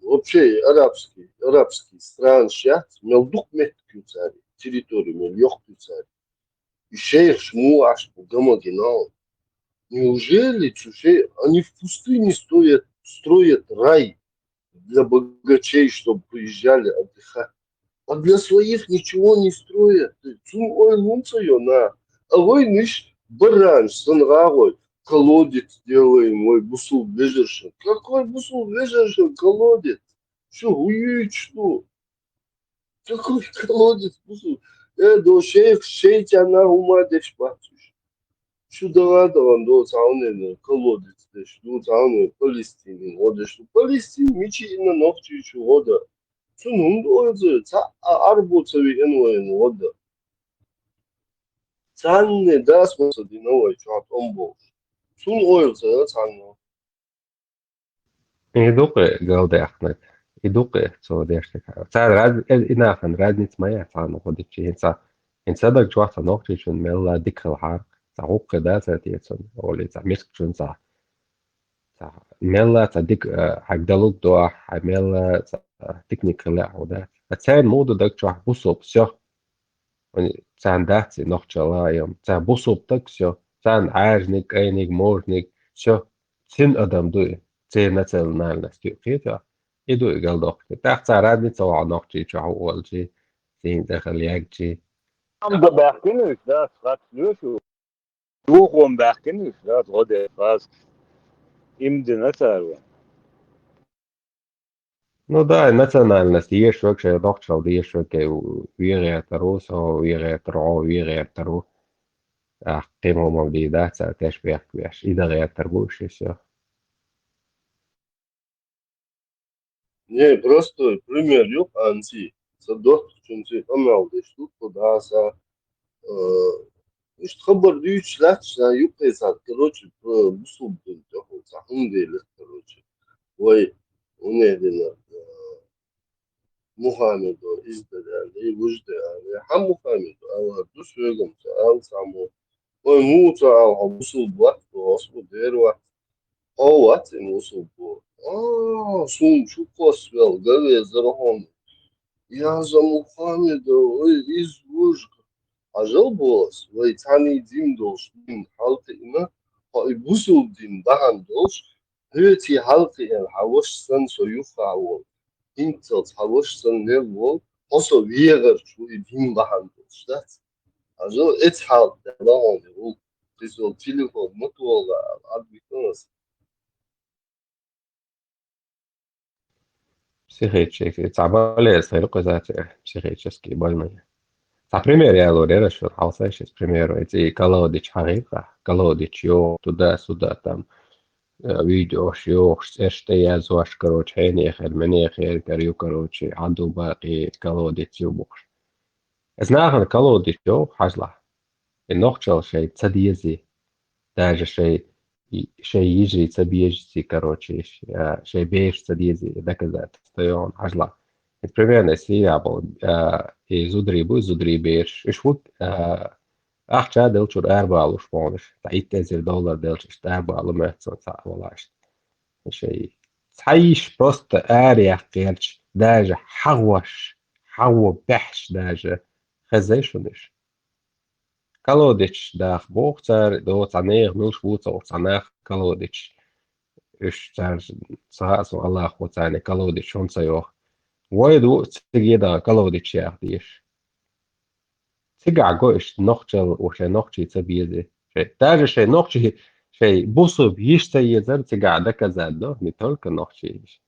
вообще арабский, арабский странаш яц, мел дукха меттиг ю цаьрга, территори мел йоккха ю цаьрга. И шайхаш муха Ӏаш бу гамагина? Неужели цу шей-, они в пустыне стоят, строят рай для богачей, чтобы приезжали отдыхать? А для своих ничего не строят. Цунна ойла хӀунда ца йо, на? А вай ниш баранаш санна гӀагӀой, колодец делаем вай бусулба вежаршна. Какой бусулба вежаршна колодец? Шу хӀун юьйцуш ду? Какой колодец бусулба? Э, до шейх, шейчанна хӀума деш бац уьш. Шу дагӀа а дахана до цхьа хӀума колодец деш, ду цхьа хӀума Палестинин гӀо деш ду. Палестин мича а йина Нохчийчу гӀо дан. Цунна хӀунда ойла ца йо, цхьа а Ӏарбо ца веана вайна гӀо дан. Царна дас ма ца дина вай чохь тӀом болуш. Цунна ойла ца йо цхьанна. И ду-кх галдаьхнарг, и ду-кх цо деш дерг. Цара раз-, э, и нахана разница ма яц цхьанна хӀун дичи. ХӀинца, хӀинца даг чохь цхьа нохчийчун мелла дика хилахьара, цхьа гӀуллакх да цара тӀе цунна, олий цхьа мискачун цхьа, цхьа мелла цхьа дика, э, хьайга далург до ахь, хьайн мелла цхьа дика-ника хила а хьо да. Ткъа царна муха ду даг чохь бусулба, всё. Вайн царна дац и нохчалла а, царна бусулба стаг, всё. Царна Ӏаьржаниг, кӀайниг, можаниг, всё. Цуьнан адам ду и, церан национальность ю, кхетий? И ду и галдоккху. ТӀаккха цара разница ца вахьа нохчий чохь ву олчий, церан тӀехула ягчий. Амда баьхкина уьш, да, хац лоьшу. Духо баьхкина уьш, да, гӀо де база. Им дина цара вайн. Ну да, национальность еш верг, шайн нохчалла деш верг, вен гӀертар ву, со вен гӀертар, хьо вен гӀертар ву. Ахь кхин хӀума дийр дац, цара теш бехк беш. И дан гӀертар бу уьш, и всё. Не, простой пример ю-кх, анци. Сан доттагӀчунций къамел деш ду тхо даса. Э, иштта хабар дуьйцуш лаьтташ сан юккъе цхьа, короче, про бусулба дин тӀехула цхьа хӀума делира, короче. Вай, хӀун дина, э, Мухаммедо иза дара аьлла, и вуьжда аьлла. Хьан Мухаммедо аьлла, ду соьгам ца аьлла цхьаммо. Вай муха ца аьлла, хьо бусулба вац, хьо осу дера вац. Хьо вац и бусулба. А, суна чу кхоссавелла, ган везара хьуна. Я за Мухаммеда, вай иза вуьжга. Хьажал боху ас, вай цхьаьний дин долуш дин хьалакхиъна, хьо и бусулба дин бахьана долуш, хьоьций хьалакхиъна хьан ваша санна со юххехь волу, хӀинццалц хьан ваша санна мел волу, хьо со вегӀарчу и дин бахьана долуш дац. Хьажал, эцхьалдала гӀоле гӀулакх. Изол телефон ма тола, абитанас. Психический, цхьа болезнь хир кхузахь, психический больной. Цхьа пример ялор яра шуна, хьалсай шиз пример, эци колодец хьагӀиркха, колодец йо, туда-сюда там, э, видеош йохуш, цӀерш тӀеязош, короче, хьенехера, менехера, кар ю, короче, Ӏаду бакъи колодец ю бохуш. Эс нахана колодец йоху, хьажла. И нохчалла шайн ца дези, даже шайн, и, шайн йижарий ца бежиси, короче, ш-, а, шайн беш ца дези, и доказательство йоху, хьажла. И примерно, если я был, а, и зударий бу, зударий беш, иш ву, а, ахча делчур арбалуш бонуш, та итт эзар доллар делчур арбалу меца ца валаш. Шайн цхьа йиш просто арехкерч, даже хьагӀош, хьагӀо бехьш даже, хезай шуна иш. Колодечаш даха боху цара, до цхьа нехан муьлш ву ца ву цхьа нах колодечаш. Уьш цара саха а со Аллахо царна колодечаш хӀунда ца йоху? Вай ду цига еда колодечаш яха деш. Цигахь го иштта нохчалла, шайн нохчий ца беза. Шайн, даже шайн нохчий, шайн бусурба йиш ца езар цигахь доказать до, не только нохчий йиш.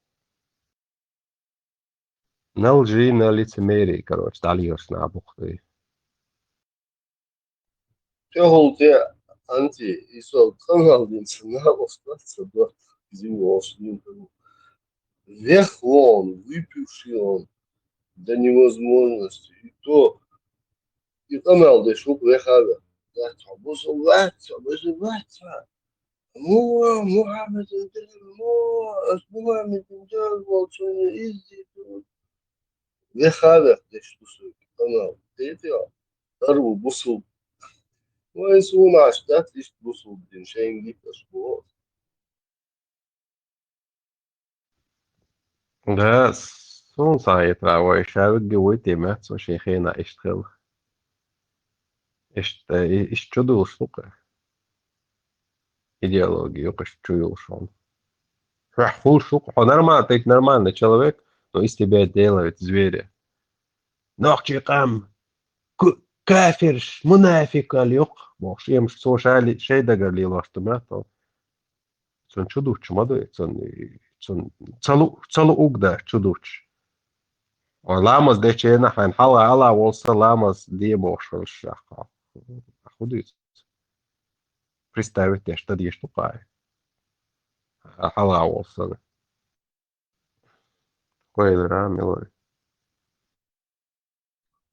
На лжи, на лицемерии, короче, дӀалоьхуш нах бу-кх и. ТӀехула тӀе, анти, и со къамел дина ца накъост дац ца дот, иза волуш дина. Вех вон, выпивший он, до невозможности. И то, и къамел деш ву-кх веха вех. Дац хьо, бусул вац хьо, бусул вац хьо. Муха, Мухаммадин дин, муха, ас Мухаммадин дин волчунна изди ду. Веха вех деш ду соьга, къамел. Тетя, дар ву бусул. Вай суна аш дац иштта бусул дин, шайн гипаш бу. Да, суна сан хетара вай ша вигга вуй те маьццо шен хена иштта хила. Иштта, и-, иштта чу дулуш лукъа. Идеология юкъа иштта чу юлуш хьуна. Хьох хулуш лукъа. Хьо нормально, ты нормальный человек, но из тебя делают зверя. Нохчий къам, ку-, кафирш, мунафикал юкъа. Бохуш, эмаш цо шали-, шей дагар лелош ду ма тхо. Цунна чу дуччу ма ду, цунна, цунна ца лу-, ца лу угда чу дуччу. Ой, ламаз дечена хьайн хьала ала волса ламаз де бохуш хилла шахха. Ху дуьйцу? Представить деш дан деш ду кхай. Хьала волса. Койла ра, милой.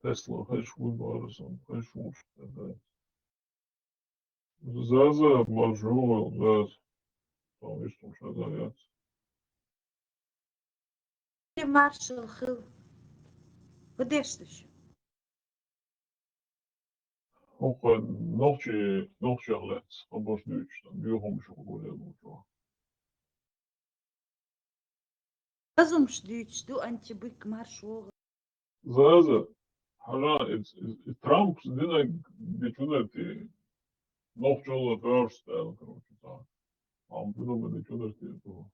Тесла хеш ву барасан, хеш ву. Заза, маршо, заз. Там есть уж заяц. Маршал хил. Вадеш душ. ХӀокху нохчи-, нохчех лаьцна хабарш дуьйцуш, там, юьхамаш хӀокху лелочо. Хазумаш дуьйцуш ду, анти бик марш вогӀу. Заза, хьажа, и, и, и Трампс динарг дечунар те, нохчалла first аьлла, короче, цхьа. Ам придумать дечунар те, то.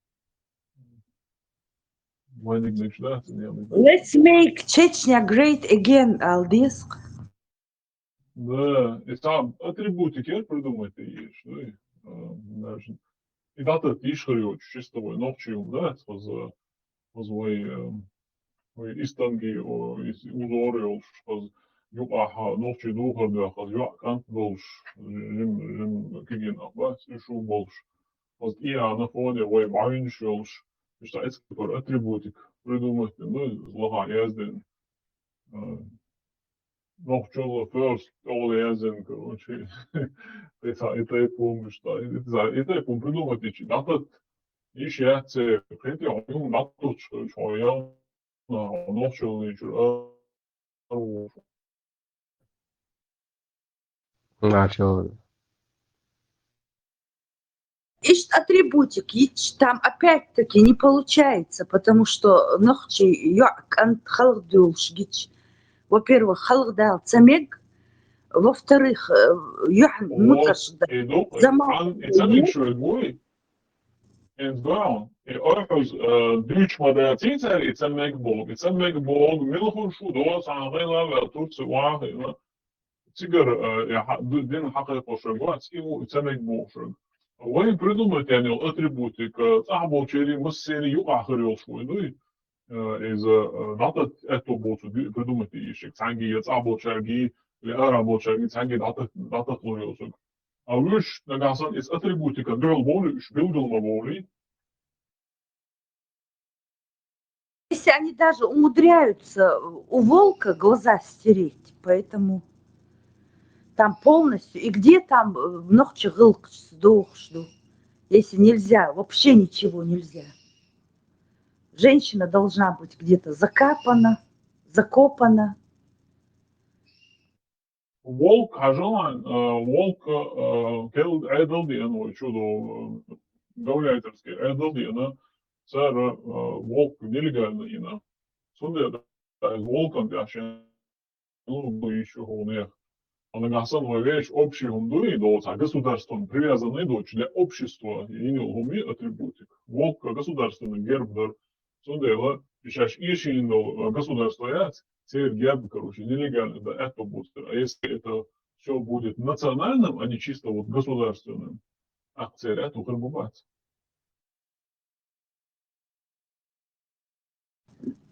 Вайниг нечу дац, не, не. Let's make Chechnya great again, алдиск. Да, и сам атрибутик я придумать ты ешь, ну, и, а, даже. И дата тишхар йоч, чисто вай нохчи юм, да, хаз, хаз вай, э, вай истанги, о, ис-, узор йолш, хаз юкъаха нохчи духар да, хаз юа кант долш, жим, жим кигин аба, шу болш. Хаз и ана фоне вай бавинш йолш, иштта эцкапар атрибутик придумать, ну, лаха язден. Э, нохчалла first, тӀехула яздина, короче. Кхин цхьа и тайпа хӀума, и тайпа хӀума придумать дичи, дӀататта йиш яц, кхин тӀе хьо юхна дӀатоттуш хилча, хьо ял нохчаллин чуьра арвуш. Начал. Ишт атрибутик, ич там опять-таки не получается, потому что нохчи йоӀ кӀант халгӀ дуьллуш гич. Во-первых, халгӀ дал ца мег, во-вторых, э, йоӀ муцаш да. Заман. Эндваун, и ойхьуз, э, дуьйч ма даций цаьр, и ца мег бог, и ца мег бог, мила хуш шу, до, сан гайла вел, Турци вахина. цигара, э, я хьа-, ду-, дин хьакхайкхошаг вац, и му-, и ца мег бохушаг. Вайн придумать яьнна йола атрибутика, э, цӀахь болчерий, массерий юкъахь хир йолуш вай дуй? Э, иза, э, дӀататта аьтто боцу ди-, придумать йиш, цхьаьнгий я цӀахь болчаьргий, я ара болчаьргий, цхьаьнгий дӀатат-, дӀататта лур йолчуьнга. А вуьш, нагахь санна, иза атрибутика дуьхьал бовлий, уьш билггал ма бовлий, Если они даже умудряются у волка глаза стереть, поэтому там полностью, и где там э, ногчи гылк сдохш, ну, если нельзя, вообще ничего нельзя. Женщина должна быть где-то закапана, закопана. Волк, хьажал, э, волк, э, кел Ӏедал деана вай чу до, э, гауляйтерский Ӏедал деана, цара, э, волк нелегально йина. Цундела волкан тӀехь шен лугу йиш ю хӀунех. А нагахь санна вай вешан общий хӀума дуй, и долу цхьа государстван привязанный доцуш, для общества йина йолу хӀума ю атрибутик. Волк государственный герб дара. Цундела и шаьш эшийна долу, э, государство яц, церан герб, короче, нелегально да аьтто буцур. А если это все будет национальным, а не чисто вот государственным, тӀаккха церан аьтто хир бу бац.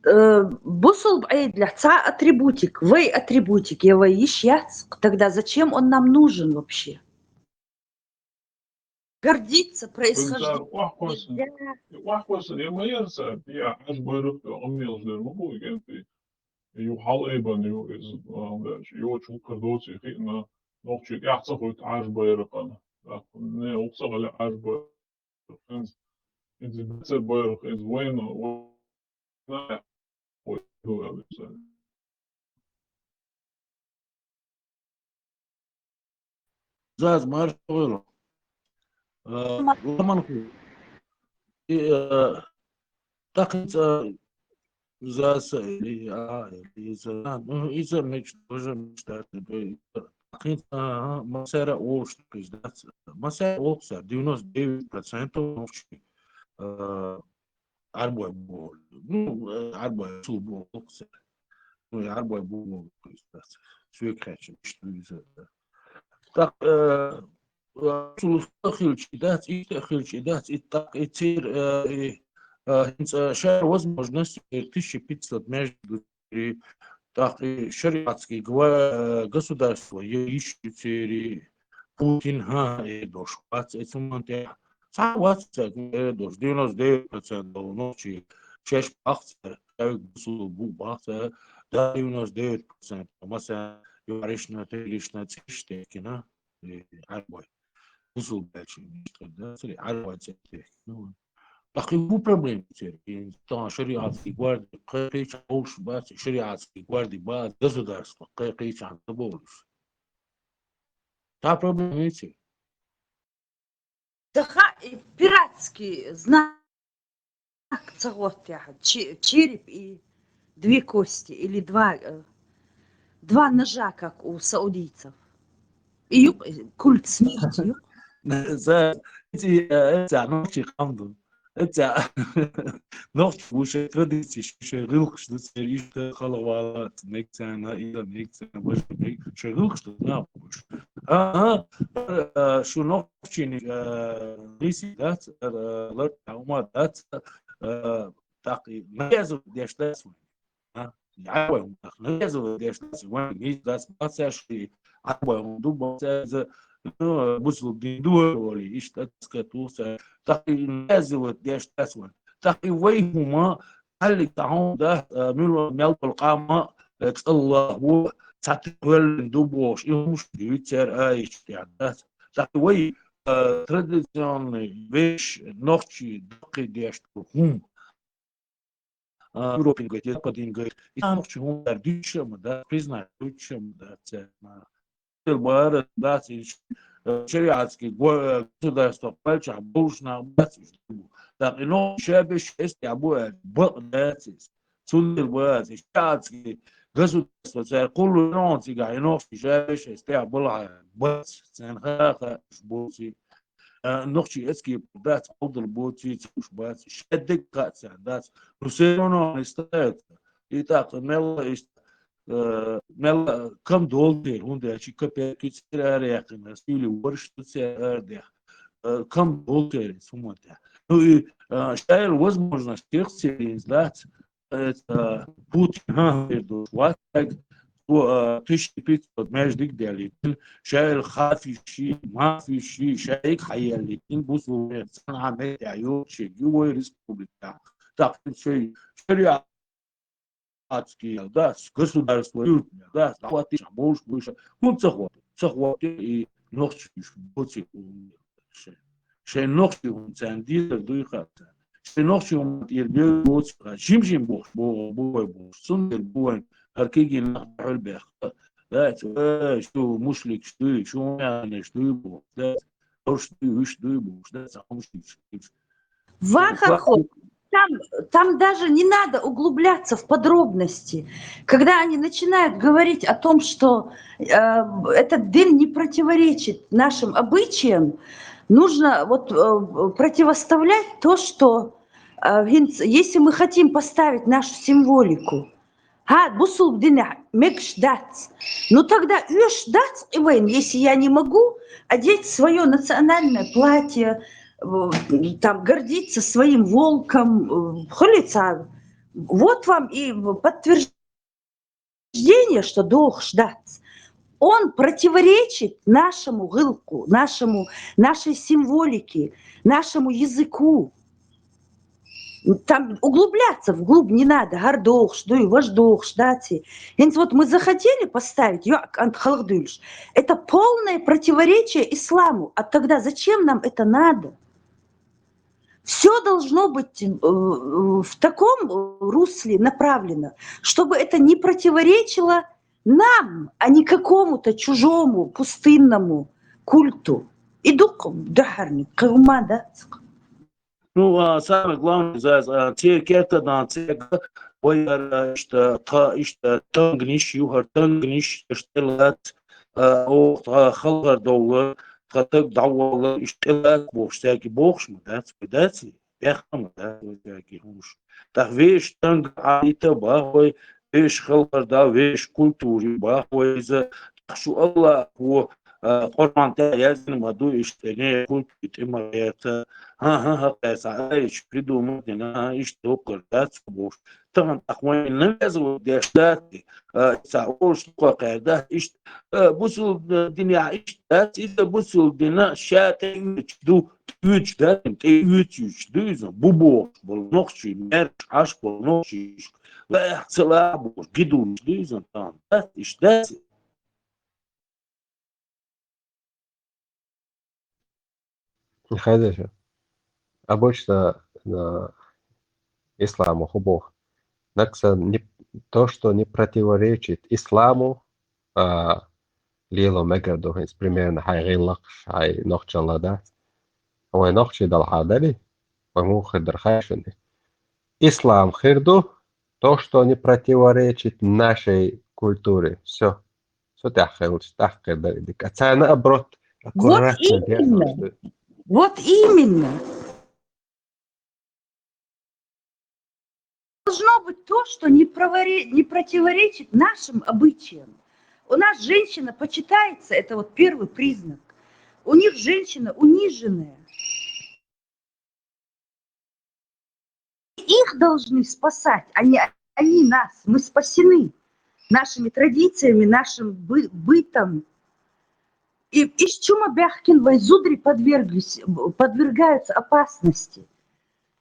Э, бусулба Ӏедалехь цхьа атрибутик, вай атрибутик, я вай йиш яц, тогда зачем он нам нужен вообще? Гордиться происхождением нельзя. Охьакхоьссина, я ма яра цара, я Ӏаш байракх тӀехь къамелаш дер ма бу, кӀентий. Ю хьал айбан ю иза, а, йочу хӀуттур доций хиъна, нохчий тӀехь ца хуьйту Ӏаш байракхана. ТӀаккха не, укху ца гӀале Ӏаш байракх. ХӀинца, хӀинца бецар байракх, хӀинца вайна, вайна, вай ду аьлла цара. Заз марша гӀойла. Э, ламан ху. И, э, тахица заз или, а, или за, ну, и за мечта, тоже мечта, тахица, ага, масара ош, пиздец. Масара олхса, девяносто девять процентов нохчий, э, Ӏарбой бу, ну, э, Ӏарбой цу бу, ну, и Ӏарбой бу, суьгхаьчна, что из этого. Так, э, э, цул хилчи дац, и хилчи дац, и так, и цир, э, и, э, хинца шар возможность, э, тысяча пятьсот между и тӀаккха и шариатский гва-, государство е йиш ю церий, Путин, хӀа, э, дош бац, э, цу монте. Цхьа вац цаьрга, э, дош, девяносто девять процентов нохчий шаьш бахца, шаьш бусулба бу бахца, да, девяносто девять процентов, масала, юаришна, тегишна, цӀеш текина. Э, Ӏарбой. Бусулба баьлча, да, цари Ӏарбой цӀе тӀехь. Ну, тахи бу проблема церан. И тахана шариатский гварди кхайкхийча олуш бац, шариатский гварди бац, государство кхайкхийча ца болуш. Та проблема ю церан. Даха и пиратский знак ца гӀоттехь, че-, череп и две кости или два, э, два ножа, как у саудийцев. И юкъ, э, культ смерти юкъ. За, эти, э, эти, а, нохчий къам ду. Эти, а, нохчий уж традиции, ш-, ш-, гӀиллакхаш ду, церан иштта халавала, мегцана, и да мегцана, баша мег-, ш-, гӀиллакхаш ду, на, уж. А, а, э, шу нохчий, э, риси дац, э, лар-, ума дац, э, тахи, навязывать деш дац вайн. А? Ай, вай, нах, навязывать деш дац вайн, низ дац, бац, ши, ай, вай, ду, бац, за, ну, бусулба дин ду, оли, иштта, цкъа, туса, тахи, навязывать деш дац вайн. Тахи, вай, хӀума, хьалли, тахьун, да, э, муьлур, мел, къама, э, цӀалла, ву, цхьа тӀе кхоьллина ду, бохуш, и хӀумаш, вицер, а, иштта, дац. Тахи, вай, э, традиционный вещь, нохчий, даккхий деш, хӀума. А, Европин гайта, Западин гайта. И нохчий хӀума дар дуьйцуш а ма дац, признать дуьйцуш а ма дац, церан. Бара дац, и ш-, э, шариатский го-, э, государство паччахь болуш нах бац, уж ду. ТӀаккха и нохчий ша беш эс тӀехь бу аьлла, бакъ дац иза. Цундела бац, и шариатский государство цара кхуллу нохчий цигахь, и нохчий ша беш эс тӀехь балахь бац, царна ха-, ха-, уж буций. А, нохчий эцкий дац, кхалдала боций, ца уж бац, шаддаг кхаъ ца дац. Ну, все равно они стараются. И так, мелла иштта, э, мел кам долу церан, хӀунда аьлча капекуьйцера ара яьккхина, суьйли ворш ду церан ара дех. Э, кам долу церан, хӀумма тӀехь. Ну, и, э, шайла возможность тех церан дац, это, Путин, ха, хӀун ду, вац, цо, э, тысяча пятьсот междик делитин, шайла хафиши, мафиши, шайга хьаеллитин, бусулба цхьана метте йолчиг ю вай республика. Так, шай, шариа- Адский, да, с государство, да, хӀотта болуш буша. ХӀунда ца хӀотту? Ца хӀотту и нохчий боций. Шайн нохчий хӀун царна дийцар дуй хаа. Шайн нохчий хӀун тӀера бер боций хаа. Жим-жим бохуш, боху, бу вай бохуш. Цунна тӀера бу вайн хӀара кегий нах хьуьлбехка. Да, шу мушликаш дуй, шу хӀун яханаш дуй бохуш. Да, уьш дуй, уьш дуй бохуш. Да, ца хӀумаш. Вахархо, там, там даже не надо углубляться в подробности. Когда они начинают говорить о том, что э, этот день не противоречит нашим обычаям, нужно вот э, противоставлять то, что э, гинц- если мы хотим поставить нашу символику, ХӀа, бусулба динехь мегаш дац. Ну тогда оьшуш дац и вайн, если я не могу одеть свое национальное платье, э, там, гордиться своим волком, э, хули ца. Вот вам и подтверждение, что дохуш дац. Он противоречит нашему гӀиллакху, нашему, нашей символике, нашему языку. Там углубляться вглубь не надо. ХӀара дохуш дуй, важа дохуш дац и. ХӀинца вот мы захотели поставить, йоӀ кӀант халха дуьйлуш. Это полное противоречие исламу. А тогда зачем нам это надо? Все должно быть э, в таком э, русле направлено, чтобы это не противоречило нам, а не какому-то чужому пустынному культу. И дукха духьарни кхиума дац. Ну, а самое главное, за, а, церан кертадан церга вай хӀара, а, иштта, тха, иштта, тангниш, ю хӀара тангниш, иштта лац, а, о, тха халхар довлар, тха таг дӀаволлар, иштта лац бохуш, цаьрги бохуш ма дац, вай дац, бехна ма дац, вай цаьрги хӀумаш. ТӀаккха вешан танга Ӏадийта бах вай, вешан халхар да, вешан культура бах вай иза, тӀаккха шу Аллахо, а, Къуръан тӀехь яздина ма ду, иштта, не, культура тӀе ма гӀерта, хӀан-хӀа, хӀа, кхайса, ай, шу придумать дина, хӀа, иштта доккхар дац бохуш. Тахана тӀаккха вайн навязывать деш дац, а, ца олуш дукха кхаьр дац, иштта, а, бусул, а, динехь иштта дац, иза бусул дина ша тӀе оьцуш ду, оьцуш дац, тӀе оьцуш ду иза, бу бохуш болу нохчий, маьрша Ӏаш болу нохчий, лаьхьа ца лаьхьа бохуш, гидулуш ду иза, тахана дац, иштта дац. Хоза шу. Обычно э, исламу хӀун боху? Накса не, то, что не противоречит исламу, а, лело мегар ду, хӀинца примерно хьайн гӀиллакхаш, хьайн нохчалла дац. Вай нохчий далахьа дарий? Вай муха хир дара хай шуна? Ислам хир ду, то, что не противоречит нашей культуре. Все. Цу тӀехь хилча, тӀаккха дара и дика. А царна наоборот, вот аккуратно именно. Дерзош ду. Вот именно. Должно быть то, что не, провори- не противоречит нашим обычаям. У нас женщина почитается, это вот первый признак. У них женщина униженная. Их должны спасать, а не они нас. Мы спасены нашими традициями, нашим бы- бытом. И из чума бяхкин вай зудри подверглись, подвергаются опасности.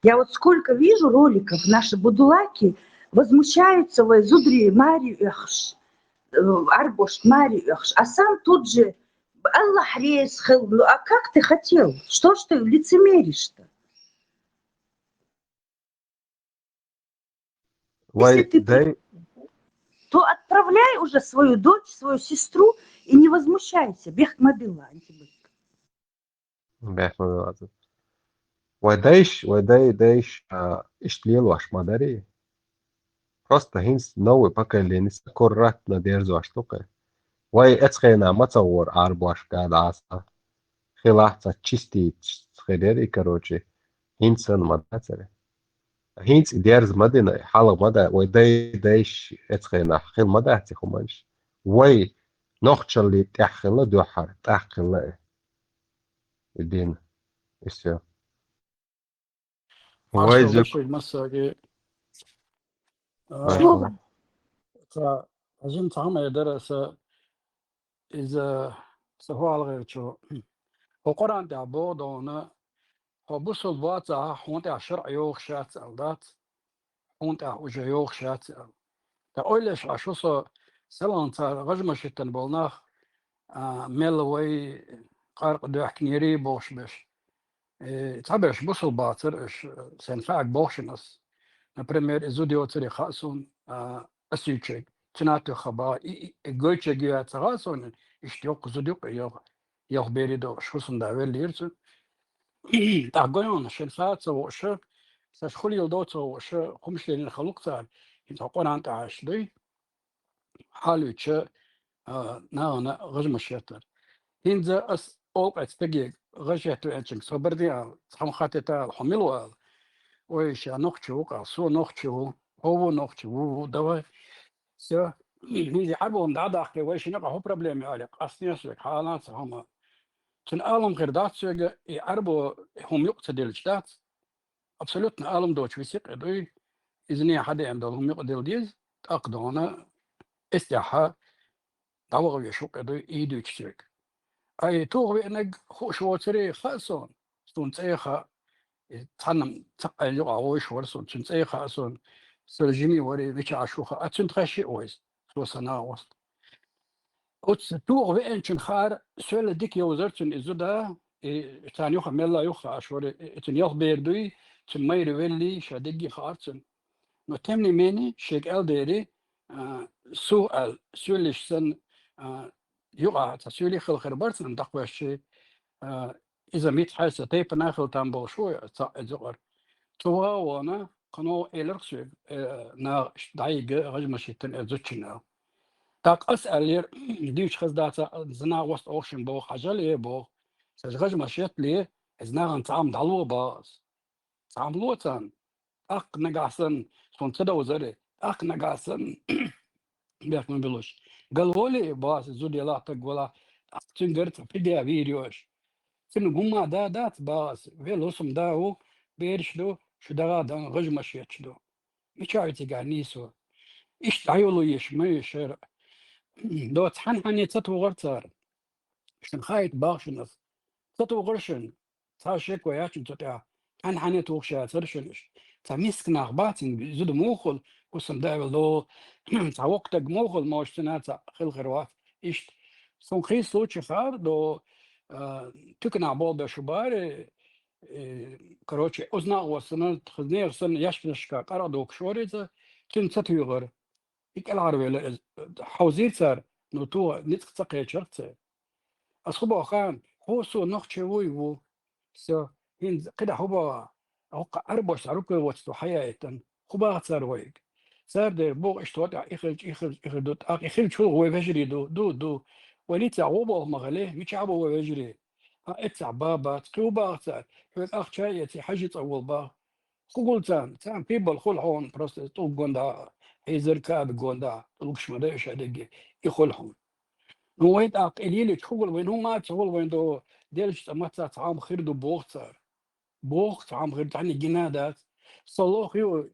Я вот сколько вижу роликов, наши будулаки возмущаются вай зудри мари уьхш, э, арбошк мари уьхш, а сам тут же Аллах рез хел, ну а как ты хотел? Что ж ты лицемеришь-то? Если ты, то отправляй уже свою дочь, свою сестру и не возмущайся. Бехк ма билла, антибык. Бехк ма билла. Вай дайш, вай дай, дайш, а, иштта лелош ма дарий. Просто хӀинца новый поколение аккуратно дерзош ду кхе. Вай эцхена ма ца гӀора арбош гада Ӏаса. Хилахь ца чистить хир яра и, короче, хӀинца санна ма дацара. ХӀинца и дерза ма дина, и хьалха ма даьд, вай дай-дайша эцхенахь хила ма дац и хӀуманаш. Вай нохчаллий тӀехь хилла дуьххьара, тӀаккха хилла и. И дин. И всё. Вай Маршал зук. Дашиг массаги. А, Маршал. Ца, хьажин цхьа хӀума дара аса, иза са хьоалгӀерчо. Хьо Къуръан тӀехь боху дона, хьо бусул бацахь, хьуна тӀехь шарӀ йохуш яц аьлла дац, хьуна тӀехь уже йохуш яц аьлла. Ткъа ойла еш Ӏаш ву со, селхана цара гӀажмашиттан болу нах, а, мел вай къаркъа доьхкинера бохуш беш. Э, цхьаберш бусул бацара аша, сайн хаьаг боху шуна ас. Например, и зуда йоцуре хаьа суна, а, ас юьйцург. Цуьнан туьха бан, и, и, и гойтург ю яц ца хаьа суна, иштта йоккха зуда юкъа йогӀу, йоху берийн догӀуш, хӀусамда веллера цу. ТӀаккха гойхьана шайн хаьа ца вооша, сан хуьлийла до ца вооша, хӀумаш лелийна хала ву-кх цара, хӀинца хьо Къуръан тӀехь Ӏаш дуй. Хьалуьйтуша, а, нахана гӀажмаш еттара. ХӀинца ас олу кхечу стаге гӀаж етта веанчуьнга, со бардин ала, цхьамма хаттийта ала, хьо мила ву ала? Ой, ша нохчи ву-кх ала, со нохчи ву, хьо ву нохчи, ву, ву, давай. Всё. ХӀинца Ӏарбо дӀа а дахкий, вай шина юкъахь хӀун проблема ю аьлла, къастийна ас вега, хьалан ца хӀума. Цуьнан алам хир дац соьга, и Ӏарбо хӀума юкъа ца делча дац. Абсолютно алам доцуш висикъе дуй, иза нехан хьадеана долу хӀума юкъа дила деза, тӀаккха дона эс тӀехьа дӀаваха веш ву-кх дуй, и дуьйцу соьга. Ай, тоха веанарг хууш воцуре хаьа суна, суна цӀе а хаьа, и цхьанна цхьаъ юкъахь вовзаш вара суна, цуьнан цӀе а хаьа суна, со жима вара, мичахь Ӏаш ву хаьа, цуьнан тхаьш а вайса, со сан нагӀост. Оцу тоха веанчун хаар соьлла дика йовзара цуьнан и зуда, и царна юха мелла юха хаа шура, и цуьнан ялх бер дуй, цуьнан майра веллий, ша дегги хаар цуьнан. Но тем не менее, шега аьлла дери, а, сух аьлла, соьллиш санна, а, юкъахь цхьа соьлий хала хир бара цуьнан дакхваьшчий, а, иза миц хьайса тайпана хила там болуш ву, цхьаъ иза юкъара. Цу ваха а вахана, кхано элира-кх соьга, э, наха иштта дӀайигга гӀажмашиттан э зудчунна. ТӀаккха ас аьллера, дуьйцуш хаза дац, сан нагӀост оха шуна боху, хьажал, э, боху. Сан гӀажмашетта ле, иза нахана цхьа хӀума дӀало боху ас. Цхьа хӀума ло царна. ТӀаккха нагахь санна, суна ца довзара, тӀаккха нагахь санна, бехк ма билуш. Галволе, боху ас, зуда ялахь, стаг валахь, тӀаккха цуьнгара цхьа фидия вийр ю аша. Цуьнан гума да дац, боху ас, вел хӀусамда ву, бераш ду, шу дагӀа дан гӀажмашетташ ду. Мичахь ву цигахь нийсо? Иштта дӀайолу еш ма ю шера. До цхьана хьане ца тухара цара. Шуна хаийта боху шуна ас. Ца тухара шуна. Цхьа шеко яц шуна цу тӀехь. Цхьана хьане тухуш яцара шуна уьш. Цхьа миска нах бац, цуьнан зуда муха хуьлу, хӀусамда вел до, цхьа воккха стаг муха хуьлу, может, цуьнан цхьа хила хир вац. Иштта. Суна кхин случай хаар до, а, туьканахь болх беш ву бара, э, короче, оцу нагӀо санна, тхаза нехан санна, яьшканашка къаркъа дохуш вара иза, цуьнан ца туьйхира. И кӀелхьарвелира иза, хьовзийра цара, но тоха ницкъ ца кхечира-кх церан. Ас хӀун боху хаьий, хьо со нохчи вуй ву. Всё, хӀинца кхидӀа хӀун боху, хӀокху Ӏарбошца руководство хьаяийтина, хӀун боху цара вайга? Цара дера боху, иштта хӀокху тӀехь и хилча, и хилча, и хир ду, тӀаккха и хилча хӀума вай вежарий ду, ду, ду. Вай ницкъ ву боху ма хилий, мичахь бу вай вежарий? Хьан эццахь ба бац, кхин хӀун боху цара? Хьоьга ахча а эций, хьажи цӀа волу боху. ХӀун хуьлу царна? Царна пибал хуьлу хьуна, просто тӀулг гонда, хьийзар каба гонда, тӀулгаш ма дай уьш а дегге, и хуьлу хьуна. Ну, вайн тӀаккха и лелийча хӀун хуьлу, вайн хӀума а ца хуьлу, вайн до делча цӀа мацах цхьа хӀума хир ду боху цара. Боху цхьа хӀума хир ду, цхьанне гина а дац. Со лох ю,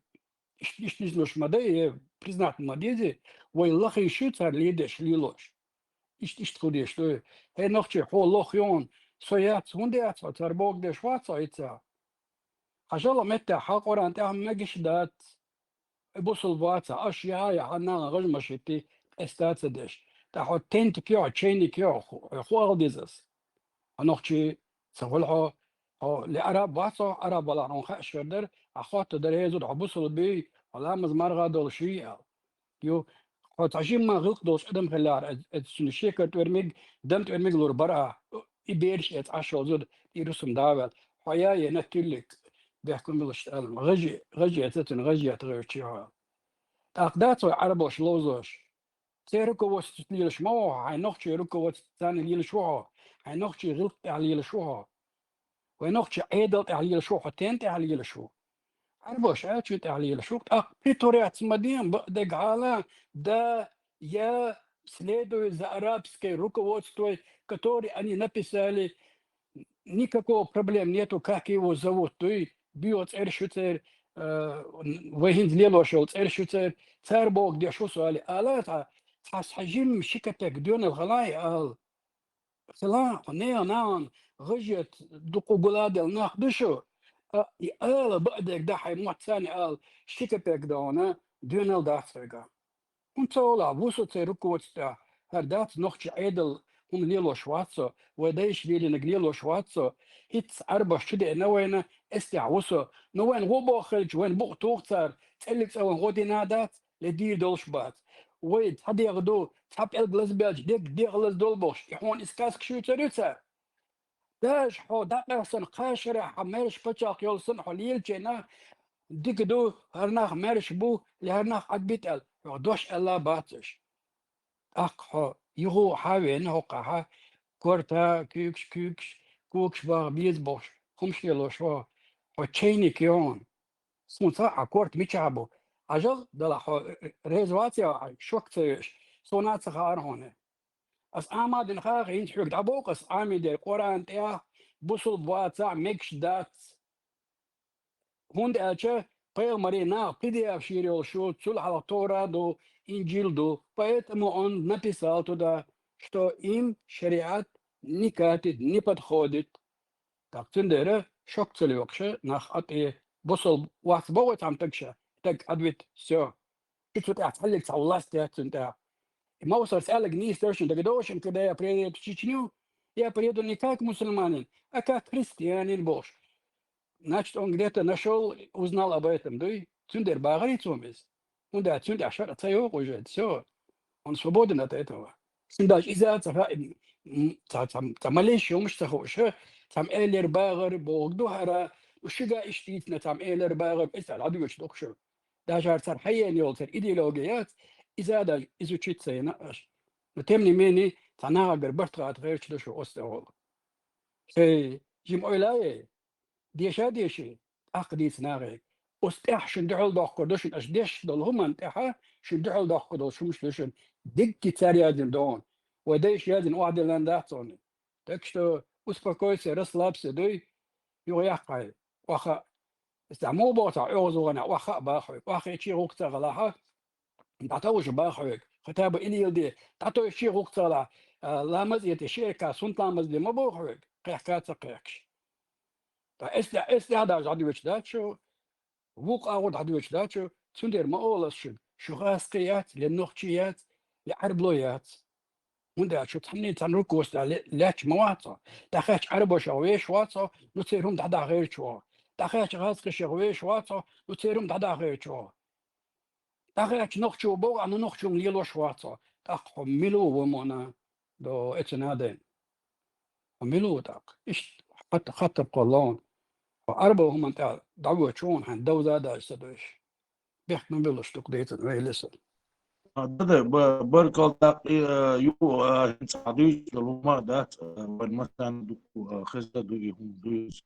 иштта, иштта иза луш ма дай, э, признать ма дезий, вай лахийша ю цара ледеш, лелош. Иштта, иштта хила дезаш ду. Хье, нохчи, хьо лох ю хьуна, со яц, хӀунда яц хьо, цара бохург деш вац хьо хӀинца? Хьажал, меттехь хьан Къуръан тӀехь мегаш дац. Бусул бац, аша яхьа, яхьа нахана гӀажмашитти къеста ца деш. ТӀаккха хьо тентик ю хьо, чайник ю хьо, ху-, ху ала деза ас. Хьо нохчи ца хуьлу хьо, хьо ле араб вац хьо, араб валахь хьуна хаьа шер дара, ахь хотту дара, хӀе зуда, хьо бусул буй, хьо ламаз марха долуш юй аьлла. Ю, хьо цхьа жимма гӀиллакх долуш адам хиллехьара, эц-, эцу цуьнан шекара тӀоьрмиг, дан тӀоьрмиг лур бара ахь, и бераш эца Ӏаш йолу зуда, и русум да ваьлла. Хьо яй, я натуьрлиг, бехкам билуш аьлла, гӀажи, гӀажи эца цуьнан гӀажи ета гӀевчи хьо. ТӀаккха дац вай Ӏарбош ловзош? Церан руководство лелаш ма ву хьо, хьайн нохчийн руководство царна лелаш ву хьо, хьайн нохчийн гӀиллакх тӀехь лелаш ву хьо. Вайн нохчийн Ӏедал тӀехь лелаш ву хьо, тен тӀехь лелаш ву. Ӏарбоша чу тӀехьа лелаш ву, тӀаккха притворяться ма де, бакъдерг хьалха, да, я следуй за арабской руководствой, которые они написали, никакого проблем нету, как его зовут, дуй, буьйха цӀераш ю церан, э, вай хӀинца лелош йолу цӀераш ю церан, цара бохург деш ву со аьлла, ала цхьа, цхьа, цхьа жимма ши капек доьналла хилахь ала. Хилахь, хьо нехан нахана гӀажият дукха гулделла нах ду шу, а, и ала бакъдерг да хьайн мотт санна ала, ши капек дона доьналла дац хьоьгахь. ХӀунда ца олахь, ву со церан руководстве тӀехь, хӀара дац нохчийн Ӏедал, хӀума лелош вац со, вай дайша лелийнарг лелош вац со, хӀинцца Ӏарбоша чу деана вайна, эс тӀехь ву со, но вайна гӀо боху хилча, вайна букъ туху цара, цӀеллиг цӀа вайна гӀо дина а дац, ле дийр долуш бац. Вай цхьа дегӀ ду, цхьа пӀелг лазабелча, дегӀ дегӀ лазадолу бохуш, и хьуна и сказка шуьйцур ю цара? Даже хьо дӀакъаьстина кхаа шарахь хьан маьрша пачхьалкх йолу санна хьо лелачу хенахь, дика ду, хӀара нах маьрша бу, я хӀара нах Ӏадбита аьлла, хьо дош аьлла а бац аша. ТӀаккха хьо юха хьан а веана хӀокхахь, корта, куьйгаш, куьйгаш, когаш баха беза бохуш, хӀумаш лелош хьо, хьо чайник ю хьуна. Суна ца хаьа хьан корта мичахь бу. Хьажал, далахь хьо, э, э, реза вац я, хьан шок ца веш, суна а ца хаьара хьуна. Ас Ӏама дина хаьа, хӀинца хьоьга дӀабоху ас Ӏамийдерг Къуръан тӀехь, бусулба вацахь мегаш дац. ХӀунда аьлча пайхамарийн наха пидиаф шийр йолуш ю, цул хьалха Тора ду, Инжил ду, поэтому он написал туда, что им шариат не катит, не подходит. ТӀаккха цундела шок ца лоькхуша нах а тӀе, бусулба вац боху цхьамма стага ша, стаг Ӏадвита, всё. Шу цу тӀехь цхьаллиг цхьа власть яц цуьнан тӀехь. И Мовсарс аьлларг нийса дара шуна, дагадогӀу шуна, когда я приеду в Чечню, я приеду не как мусульманин, а как христианин бохуш. Значит, он где-то нашёл, узнал об этом, дуй? Цундела бахарий цо иза? ХӀунда аьлча цуьнан тӀехь шарӀ ца йогӀу уже, всё. Он свободен от этого. Шуна даже иза а ца хаьа, м, ца, ца, ца малейший хӀумаш ца хууш, цхьамма элира бахар бохург ду хӀара, шуьга иштта дийцина цхьамма элира бахар, иза дӀадоьдуш ду-кх шу. Даже хӀара цара хьаена йолу церан идеология яц, иза а даже изучить ца йина аша. Но тем не менее, цхьа нахагара барт хата гӀерташ ду шу оцу тӀехула. Эй, жима ойла а яй, деша а деший, тӀаккха дийца нахе. Оцу тӀехь шуна дуьхьал доккхур ду шуна, аша деш долу хӀуманна тӀехь шуна дуьхьал доккхур долуш хӀумаш ду шуна. Дикка цара яздина ду хьуна. Вай дайша яздина охьадиллина дац хьуна. Так что успокойся, расслабься, дуй, юха яккхий, охьа. Иза муха боху цхьа оьгӀазвахана, охьа а баха хьоьга. Охьахиъча гӀуллакх ца хилахь, дӀатовжа баха хьоьга. Хотя бы илла де, дӀатовжа гӀуллакх ца хилахь, а, ламаз а тӀе ши ракаӀат суннат ламаз де ма боху хьоьга, кхехка а ца кхехкаш. Ткъа эс тӀе, эс тӀе а даже дӀадоьдуш дац шу, вукху агӀор дӀадоьдуш дац шу, цундела ма олу ас шуьга, шу гӀазкхи яц, я нохчи яц, я Ӏаьрбало яц. ХӀунда аьлча шу цхьанний цхьана руководстве ле-, лаьтташ ма вац хьо. ДӀахаьчча Ӏаьрбашах вешаш вац хьо, ну церан хӀума дӀадахьа гӀерташ ву хьо. ДӀахаьчча гӀазкхашах вешаш вац хьо, ну церан хӀума дӀадахьа гӀерташ ву хьо. ДӀахаьчча нохчо боху, а ну нохчо хӀума лелош вац хьо. ТӀаккха хьо мила ву, вамона, до эцу наден? Хьо мила ву тӀаккха? Иштта хатта-, хаттар кхолло хьуна. Хьо Ӏаьрбо хӀуманна тӀехь дӀавоьдуш ву хьуна, хьайн довза а даьлча ца дойуш. Бехк ма билуш ду-кх дийцина вай лесо. А, да, да, ба-, баркалла тӀаккха, э, ю, э, хӀинца хьан дуьйцуш долу хӀума дац, э, вайн массарна ду, э, хезна ду и хӀума дуьйцу.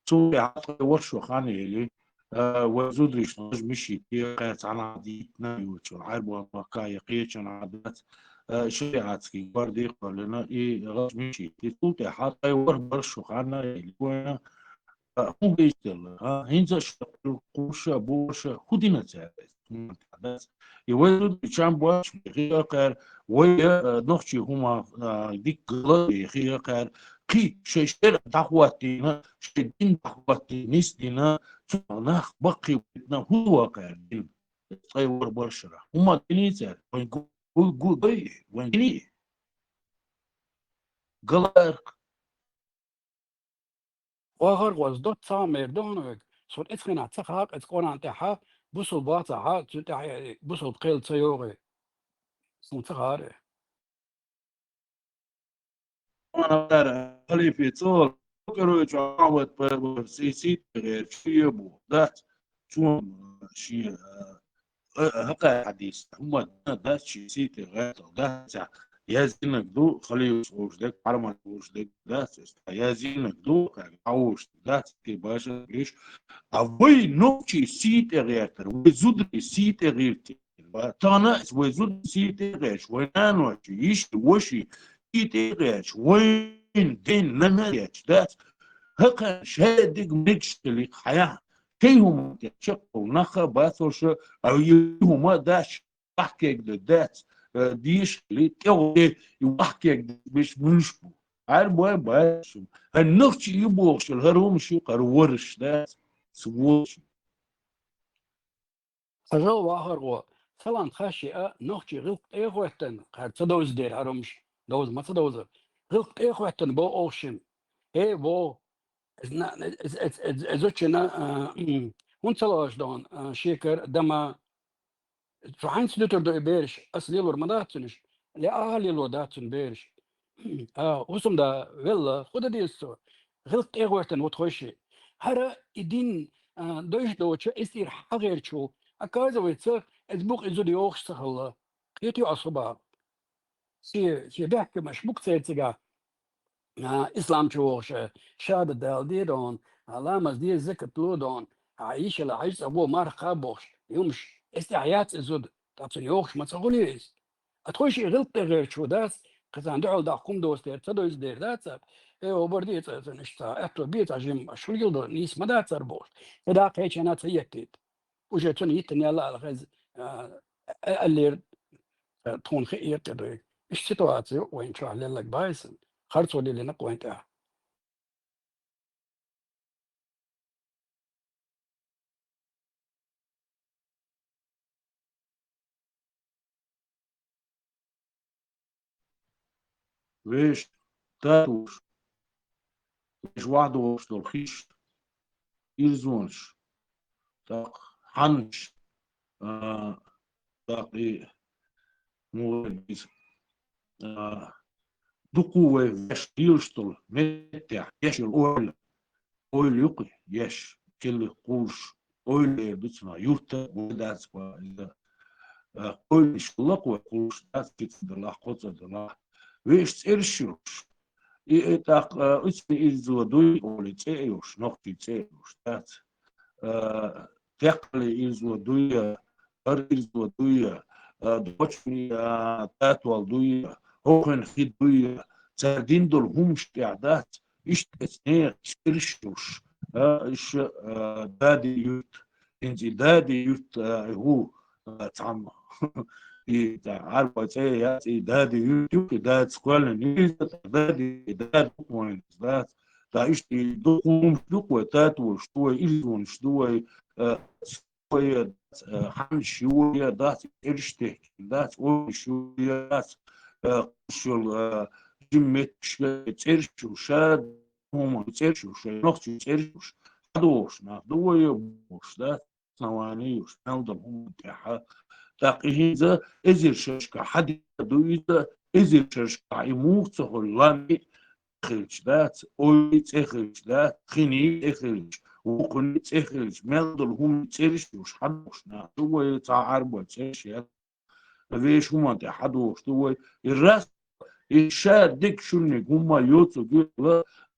Цул тӀаьхьа ткъе ворхӀ шо хан а елли, э, вай зударшна гӀаж мича йитий, кхаьчча цхьанхьа дитина йоцу, Ӏаьрбойн махкахь я кхечанхьа дац, э, шариатский гвардия кхоьллина, и гӀаж мича йитий. Цул тӀаьхьа ткъе ворхӀ бархӀ шо хан а елли вайна, а, хӀун хӀиттелла, а? ХӀинца а шо кхуьуш а, бохуш а, хӀун дина цара иза? ХӀун дац? И вай зударий чам боцуш бехий а кхара, вай, а, нохчий хӀума, а, дика гала бехий а кхара, кхин шайн шера дӀахӀоттийна, шайн дин дӀахӀоттийна, нисдина, цунах нах баккхий витина, хӀун ду а кхара дин? Ткъе ворхӀ бархӀ шарахь. ХӀумма динний цара? Вайн гу-, гу-, гу-, гой, вайн динний? Галарх. Вахар гӀоз доццахь мер ду хьуна вайга. Суна эцхинахь ца хаьа, эцу Къуръан тӀехьа бусулба вацахьа, цу тӀехьа бусулба кхел ца йогӀий. Суна ца хаьара. Ана халифе цо, короче, Ахьмад пайхамар сий-сий тӀе гӀерташ шен бу, дац, цунна шен, э, э, хӀокху хьадис, хӀумма дац шен сий тӀе гӀертал, дац, Яздинарг ду, халийвуш волуш дерг, хьарамаш волуш дерг дац, язйинарг ду, хьавуш дац, те баша беш. А вай нохчий сий тӀе гӀертар, вай зударий сий тӀе гӀертар. Тахана вай зударий сий тӀе гӀерташ, вай наноши, йиши, воши сий тӀе гӀерташ, вайн ден нана еш дац. Хакан шадиг мегштали хая. Кей хӀума тӀе чекхул наха бацоша, а ю хӀума дач, бахкегда дац, э, дешли, тӀегӀде, и бахкегда биш муш бу. Гьар бай бай шум. Гьар нохчи ю бохшал, гьар хӀума шу къар варш дац, сволочи. Хажал вахар гъо. Салам хаши а, нохчи гъилх тӀехветтан, къар ца довз дер гьар хӀумаш, довз ма ца довзар. Гъилх тӀехветтан бо охшин. Э, бо. Эз на-, эз, эз, эз, эз очина, а, м, хӀун ца лоаш дон, а, шекар, дама, Цу хьаьнца дуьтур ду и бераш, ас лелор ма дац цуьнаш, ле аха лело дац цуьнан бераш. А, хӀусамда велла, худа деза цо. Гъилх тӀегӀортан вот хойши. ХӀара и дин, а, дойш доцу, эс ир хьагӀерчу, оказывается, эс букъ и зуда йохуш ца хилла. Кхетий ас хӀуба? Се, се бехкамаш бук церан цигахь. А, ислам чу вогӀуш, шада дала де дон, а, ламаз де, закат ло дон, а, йишала хьаьж цӀа го марха кха бохуш, юмаш, эс тӀехь яц и зуда, ткъа цунна йохуш ма ца хуьлий иза. Ат хойши гӀилкх тӀе гӀерташ ву дац, кхин царна дуьхьал даха хӀума доцу дер, ца дойзу дер дац цара, э, обар де цӀа, цунна иштта цхьа аьтто бе цхьа жимма, шуьлгил до нийса ма дац цара бохуш. И даккха кхечана ца еттийта. Уже цунна йиттина яла ала хеза, а, а, аллера, а, тхуна хи иртӀа дуй. Иштта ситуаци вайн чохь леллаг байсан, харцо лелина вайн тӀехь. Вешан татуш, вешан вахьдолуш долу хиш, ирзонаш, тӀаккха хьаннаш, а, тӀаккха и, муха иза, а, дукха вай вешан лелаш долу меттехь, еш йолу ойла. Ойла юкъа еш, килли кхуллуш, ойла эр ду цунах, юрта вай дац ба иза. Э, ойланаш лакхо кхуллуш дац, кица далахь, кхоца далахь. Вешан цӀераш йолуш. И, и тӀаккха, э, уьцкъе ирзо дуй, олий цӀе а йолуш, нохчий цӀе а йолуш дац. Э, текхале ирзо дуй, хӀара ирзо дуй, а, дочун, а, татол дуй, хӀокхуьнан хи дуй, цара дин долу хӀумаш тӀехь дац, иштта эца нехан цӀераш йолуш, а, иша, а, Дади юрт, хӀинца и Дади юрт, а, хӀу, а, цхьамма. И, а, Ӏарбой цӀе яц, и Дади юрт ю, и Дадас кхоьллина ю иза, Дади, и Дади ду вайн дац. Ткъа иштта и ду хӀумаш ду вай, татолаш ду вай, ирзонаш ду вай, а, вай, э, хьанаш ю вай, дац, цӀераш техкина, дац, ойш ю вай, дац, э, кхуш йолу, э, жимма меттигашка цӀераш ю, ша хӀума цӀераш ю, ша нохчий цӀераш ю, хьадогӀуш нах ду вай, бохуш, дац, основание юш, мел долу хӀума тӀехь. ТӀаккха и хӀинца эзар шерашка хьадийна ду иза, эзар шерашка и муха ца хуьлу лами, хилча дац, ойла цӀе хилча дац, хиний цӀе хилча, вукхуний цӀе хилча, мел долу хӀума цӀераш йолуш хьадогӀуш нах ду вай, цхьа Ӏарбой цӀераш яц. Вешан хӀуманна тӀехь хьадогӀуш ду вай. И рас, и ша дика шуьниг хӀумма йоцург ю,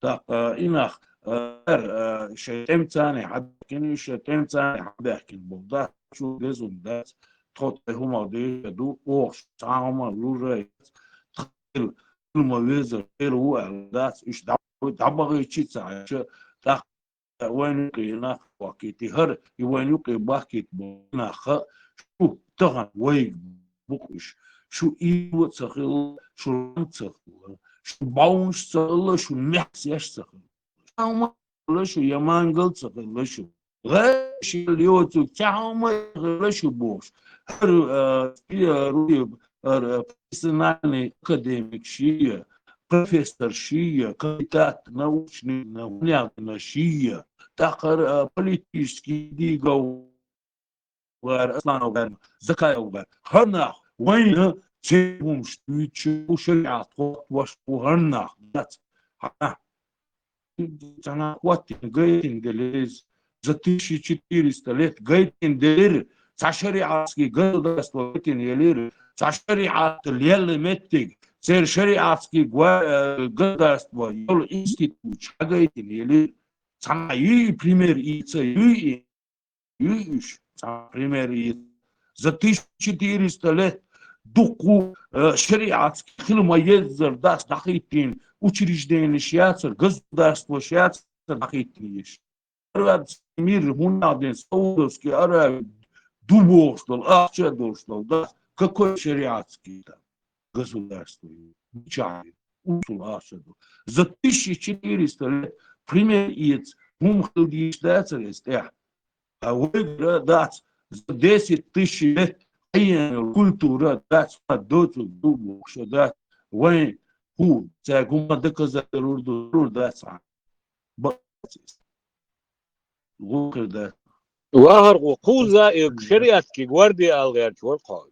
тӀаккха и нах, а, а, шайн тӀемцане хьабаьхкина, шайн тӀемцане хьабаьхкина болу дац, шу безам дац, тхо тхайн хӀумах деша ду, оха цхьа хӀума лур яц. Тхо Ил ма везар, Дела ву аьлла дац, уьш дӀа-, дӀабахийчи ца Ӏаш, тӀаккха вайн юкъе нах бахкийти, хӀара и вайн юкъе бахкийта болу нах, шу тахана вайга бу-кх уьш. Шу ийла а ца хилла, шу лам а ца хилла, шу бӀовнаш а ца хилла, шу мехсеш а ца хилла. Ша хӀума хилла шу, я мангал ца хилла шу. ГӀайшилла йоцург цхьа хӀума хилла шу бохуш. ХӀара, а, спи-, а, руй, а, профессиональный академик ший я, профессор ший я, кандидат научный, на, хӀунехдина ший я. ТӀаккха хӀара, а, политический дигов вара, Асланов вара, Закаев вара. ХӀара нах вайна церан хӀумаш дуьйцуш, шариӀат хӀоттош бу хӀара нах. Дац. Хьа. Цхьана хӀоттийна гайтина делира иза. За тысяча четыреста лет гайтина делира. Цхьа шариатский государство гайтина елира. Цхьа шариат лелла меттиг. церан шариатский гуа-, э, государство йолу институт хьагайтина, или цхьа юй пример ийца, юй и, юй уьш, цхьа пример ийца. За тысяча четыреста лет дуккха, э, шариатский хила ма-еззара дац дӀахӀиттийна учрежденеш яцара, государствош яцара дӀахӀиттийна уьш. Арабский мир, хӀунда аьлча Саудовский Аравия ду бохуш долу, ахча а долуш долу, да, какой шариатский там государство? Ничего. Усул ахча ду. За тысяча четыреста лет пример эца хӀума хила дийш дацара иза тӀехь. А вайгара дац, за десять тысяч лет хьаена культура дац, доцург ду бохуш дац. Вайн хӀу, цаьрга хӀума доказать лур ду, лур дац хьан. Бакъ ГӀо хир дац. Вахар гӀо кхуза и шариатский гвардия аьлла гӀерташ вара кхо.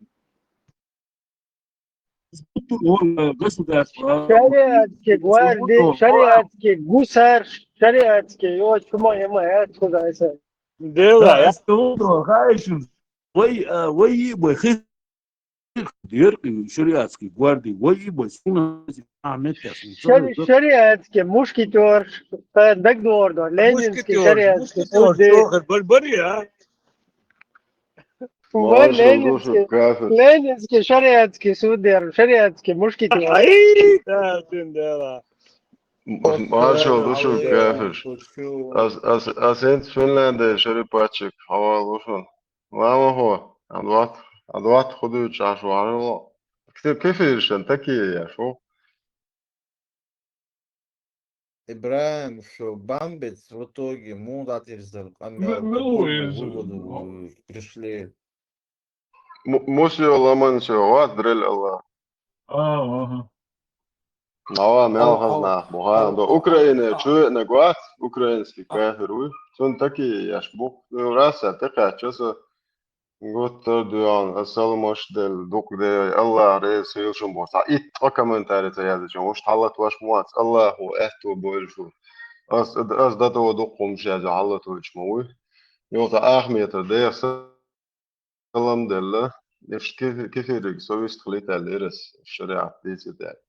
Государство. Шариатский гвардия, шариатский гусар, шариатский, йо, чума ема, я кхуза иса. Дела, да, я. Ас ту хаьий шуна? Вай, а, вай, вай, хи-, Деркъи шариатский гварди, вай и бай, суна Ахмед ясна. Шари-, шариатский мушкетёр, ша дагдор до, ленинский шариатский судья. Мушкетёр, чё, барбари, а? Вай ленинский, ленинский шариатский судья, шариатский мушкетёр. Ай, да, тин дела. Маршал ду шуьга, кафирш. Ас, ас, ас хӀинца Финляндия шари паччахь хьавалло шуна. Ламахо, адват, адват худуьйчу Ӏаш вахьарало. Кхин кефиршан такие яш ву. Ибрахим, шо бамбец в итоге, муха дӀатирзар къамел, к какому выводу вы пришли? М-, мусио ламанчо вац дрел Аллах. А, ага. Ава, мел хаза нах бу, ха, до Украины чу веанаг вац, украинский кафир вуй. Цунна такие яш бу. Ну, раса тӀекхаьчча со, гуттар а дуьйхьал, ас саламаш делла, дукха де, Аллах реза хила шун боху. Цхьа итт ткъа комментарий ца яздича, уьш хьалатваш ма вац, Аллахо аьтто бойла шу. Ас, ас датӀо дукха хӀумаш язйо хьалатвуьйтуш ма вуй. Юха Ахметов деха салам делла, иштта кефи-, кефириг со вистхилийта аьлла, ирас шариат дийцийта аьлла.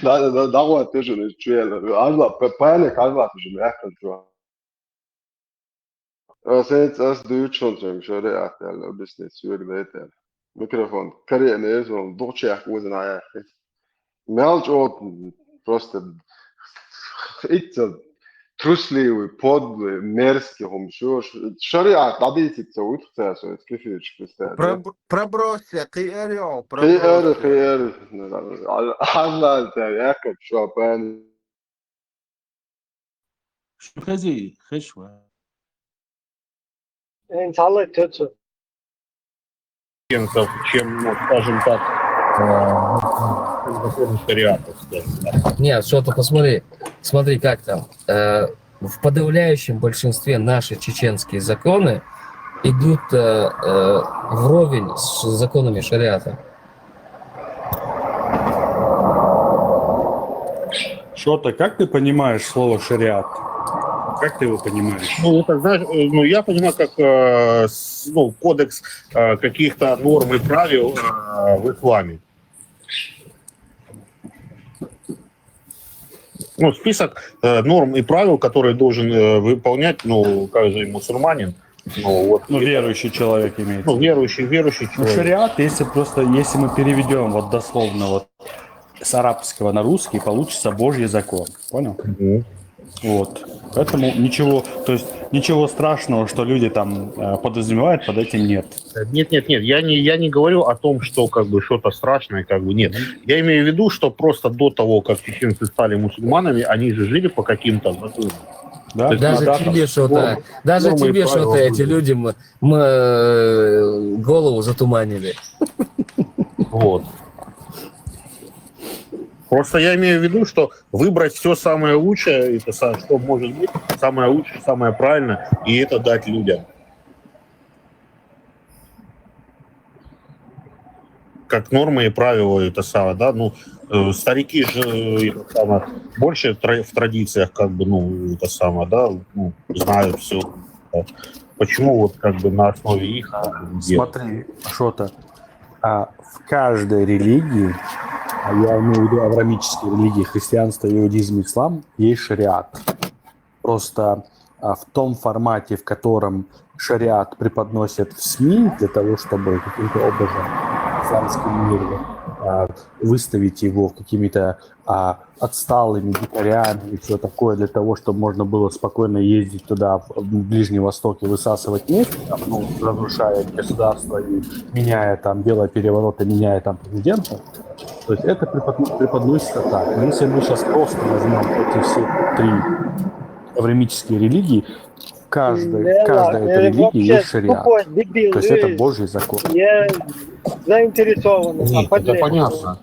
Да, да, да, дагӀоттаьш уьш чуьяла. Ажла, па-, паник ажлаташ уьш яьккхина чу. Ас хӀинца ас дуьйцу шуна цуьнга шариат аьлла, объяснить соьга дайта аьлла. Микрофон кариъна эза валла, дукха чехка озина Ӏа яьккхи. Мел чӀогӀа просто итца трусливый, подлый, мерзкий хӀума шу. Шариат дӀадийцийта ца вуьту цара со, эца кефирчу христиан. Про-, пробросьте, кхиара йо, кхиара, пробросьте. Кхиара. Хьажал цара, яьккхи шо пани. Шу хези, хеш вай. Эн цхьалла тецу. Чем, ну, скажем так, э, законы шариата, скажем так. Нет, что-то посмотри. Смотри, как там. Э, в подавляющем большинстве наши чеченские законы идут, э, э, вровень с законами шариата. Шота, как ты понимаешь слово шариат? Как ты его понимаешь? Ну, это, знаешь, э, ну, я понимаю, как, э, с-, ну, кодекс, э, каких-то норм и правил, э, в исламе. Ну, список, э, норм и правил, которые должен, э, выполнять, ну, каждый мусульманин. Ну, вот. Ну, верующий человек имеется. Ну, верующий, верующий человек. Ну, шариат, если просто, если мы переведём вот дословно вот с арабского на русский, получится Божий закон. Понял? Мгм. Вот. Поэтому ничего, то есть ничего страшного, что люди там, э, подразумевают, под этим нет. Нет, нет, нет, я не, я не говорю о том, что как бы что-то страшное, как бы нет. Мгм. Я имею в виду, что просто до того, как чеченцы стали мусульманами, они же жили по каким-то законам. Да? То есть даже тебе что-то, даже тебе что-то эти люди м-, м-, э, голову затуманили. Вот. Просто я имею в виду, что выбрать всё самое лучшее, это са-, что может быть, самое лучшее, самое правильное, и это дать людям. Как нормы и правила, это самое, да, ну, э, старики же, э, это самое, больше тра-, в традициях, как бы, ну, это самое, да, ну, знают всё. Почему вот как бы на основе их, как бы, делать? Смотри, что-то. А в каждой религии, а я имею в виду авраамические религии, христианство, иудаизм, ислам, есть шариат. Просто а, в том формате, в котором шариат преподносят в СМИ для того, чтобы каким-то образом в исламском мире а, выставить его какими-то а, отсталыми дикарями и все такое, для того, чтобы можно было спокойно ездить туда, в Ближний Восток, и высасывать нефть, там, ну, разрушая государство и меняя там дело переворота, меняя там президента. То есть это преподно- преподносится так. Но если мы сейчас просто возьмем эти все три авраамические религии, в каждой, в каждой этой религии есть шариат. То есть это Божий закон. Я заинтересован. Нет, это понятно.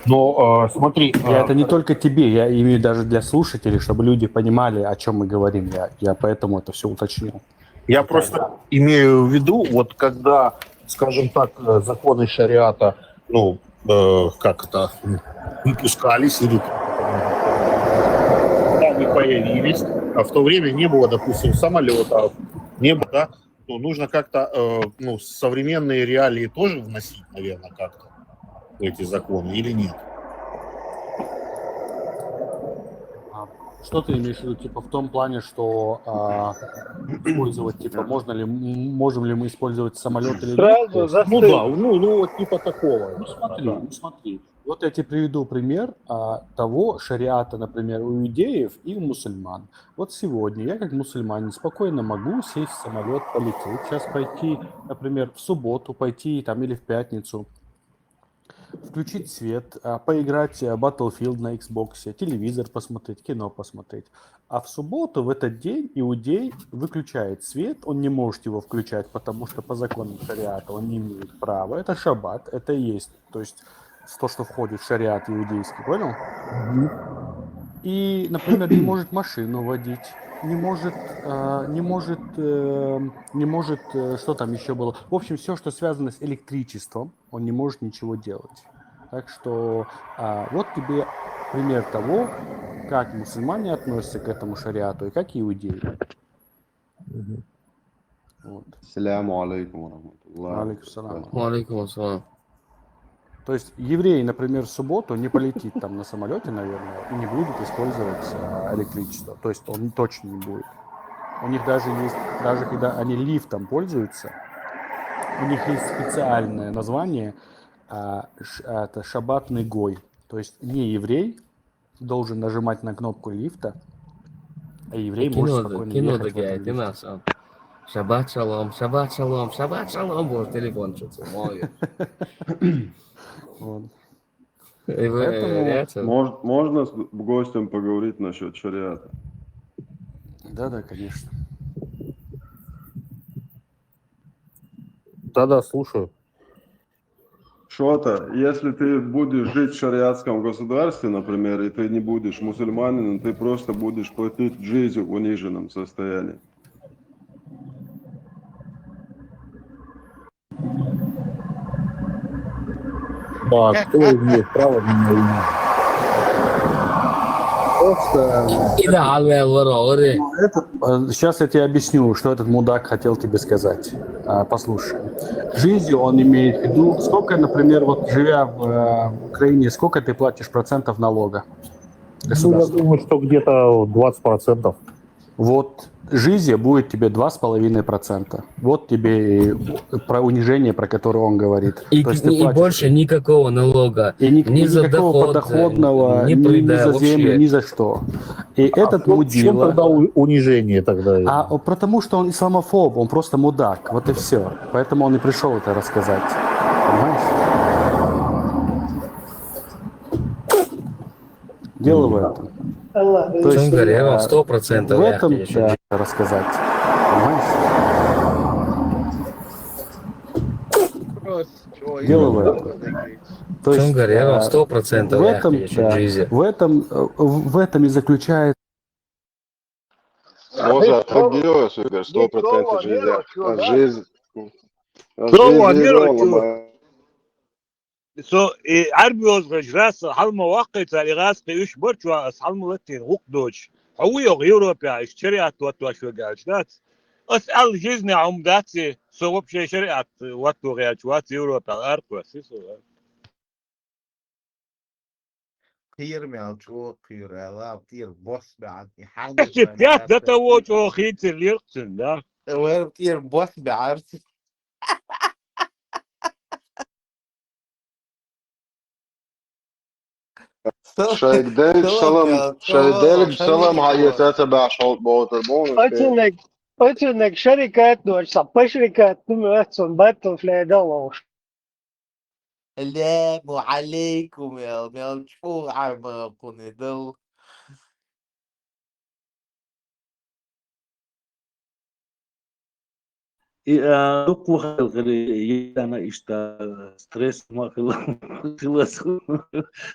Но э, смотри, я это не только тебе, я имею даже для слушателей, чтобы люди понимали, о чем мы говорим. Я, я поэтому это все уточнил. Я просто имею в виду, вот когда, скажем так, э, законы шариата, ну, э, как это, выпускались или они появились, а в то время не было, допустим, самолетов, не было, да, ну, нужно как-то, э, ну, современные реалии тоже вносить, наверное, как-то в эти законы или нет? Что ты имеешь в виду, типа в том плане, что а, использовать, типа, можно ли, можем ли мы использовать самолет или Сразу нет? За Ну да, ну, ну вот типа такого. Ну смотри, ну смотри. Вот я тебе приведу пример а, того шариата, например, у иудеев и у мусульман. Вот сегодня я как мусульманин спокойно могу сесть в самолет, полететь. Сейчас пойти, например, в субботу пойти там или в пятницу, включить свет, а, поиграть в Battlefield на Xbox, телевизор посмотреть, кино посмотреть. А в субботу, в этот день, иудей выключает свет, он не может его включать, потому что по законам шариата он не имеет права. Это шаббат, это и есть, то есть то, что входит в шариат иудейский, понял? И, например, не может машину водить, не может, э, не может, э, не может, э, что там еще было. В общем, все, что связано с электричеством, он не может ничего делать. Так что а, вот тебе пример того, как мусульмане относятся к этому шариату и как иудеи. السلام عليكم ورحمة الله. Алейкум салам. وعليكم السلام. То есть еврей, например, в субботу не полетит там на самолете, наверное, и не будет использовать а, электричество. То есть он точно не будет. У них даже есть, даже когда они лифтом пользуются, у них есть специальное название, а, ш- а, это шаббатный гой. То есть не еврей должен нажимать на кнопку лифта, а еврей может Кино да, спокойно кино ехать да в этом гайти лифте. Нас. Шаббат шалом, шаббат шалом, шаббат шалом, вот телефон что-то мой. Вот. И вы, Поэтому- реакция. Мож- можно с гостем поговорить насчет шариата? Да, да, конечно. Да-да, слушаю. Шота, если ты будешь жить в шариатском государстве, например, и ты не будешь мусульманином, ты просто будешь платить джизью в униженном состоянии. А кто имеет право на войну? Просто إذا على الورا وري. Сейчас я тебе объясню, что этот мудак хотел тебе сказать. А, Послушай. Джизью он имеет в виду, сколько, например, вот живя в э, Украине, сколько ты платишь процентов налога? Ну, я думаю, что где-то двадцать процентов. Вот джизья будет тебе два с половиной процента. Вот тебе и про унижение, про которое он говорит. И, То есть ты и платишь больше никакого налога. И ни- ни за никакого доход, подоходного, ни ни, ни прибыли за землю, вообще. Ни за что. И этот А в чем мудила... тогда у- унижение тогда? А, потому что он исламофоб, он просто мудак, вот и все. Поэтому он и пришел это рассказать. Понимаешь? Дело в этом. То есть, Чё говорю, я вам э, сто процентов в я этом тебе да, рассказать. Понимаешь? Просто чего Дело в я этом. буду говорить. То Чё есть, говорю, я вам э, сто процентов в я этом, отвечу, да, Джизья. в этом, э, в этом и заключается Может, определилась, Игорь, сто процентов жизнь. Жизнь. Сова мира чу. Со и арби оз гажрас халма вакъи тали гас кы уш борч ва халма латин гук доч. Хауи ог Европа иш шариат ват ва шо галч дац. Ас аьлла жизни Ӏомадац, со вообще шариӀат ватто гӀерташ вац, Европа аркхоси со. Кхера мел чӀогӀа кхера, ала, тӀера бос баьӀар, и хьанна Эши пят да того, чӀогӀа хийцар лерхӀцун, да? Вер тӀера бос баьӀар. Шайга Делга салам, шайга Делга салам хьаэца ца баьш хьал бохур бу. Оцуннаг, оцуннаг шарикат дош, са пашрикат, ну, мы отцом баттл флейдал лош. Ассаламу алейкум, я, мел чӀогӀа Ӏарма кхуни дал. И, а, дукха хила, хила, иштта стресс ма хила, хила со,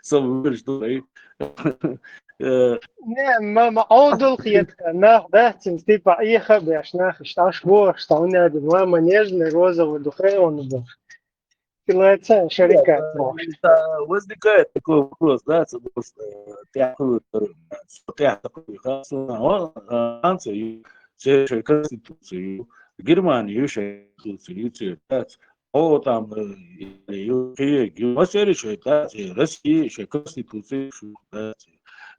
со вуьраш ду, ай. Э, Не, ма, ма, Ӏовдал хетта, нах дац, типа, Ӏеха беш, нах, иштта аш бохуш, сан уьнеда, ма, ма, нежный, розовый, духе он бу. Ситуация шарикат бохуш. Да, возникает такой вопрос, да, с одной стороны, тяхуют, э, тяхуют, а, Франция, ю-, се-, шей конституцию, Германия, ю-, шей конституцию, да, о, там, э, ю-, ю-, ю-, Масери шей, да, се-, Россия, шей конституцию, да, се-,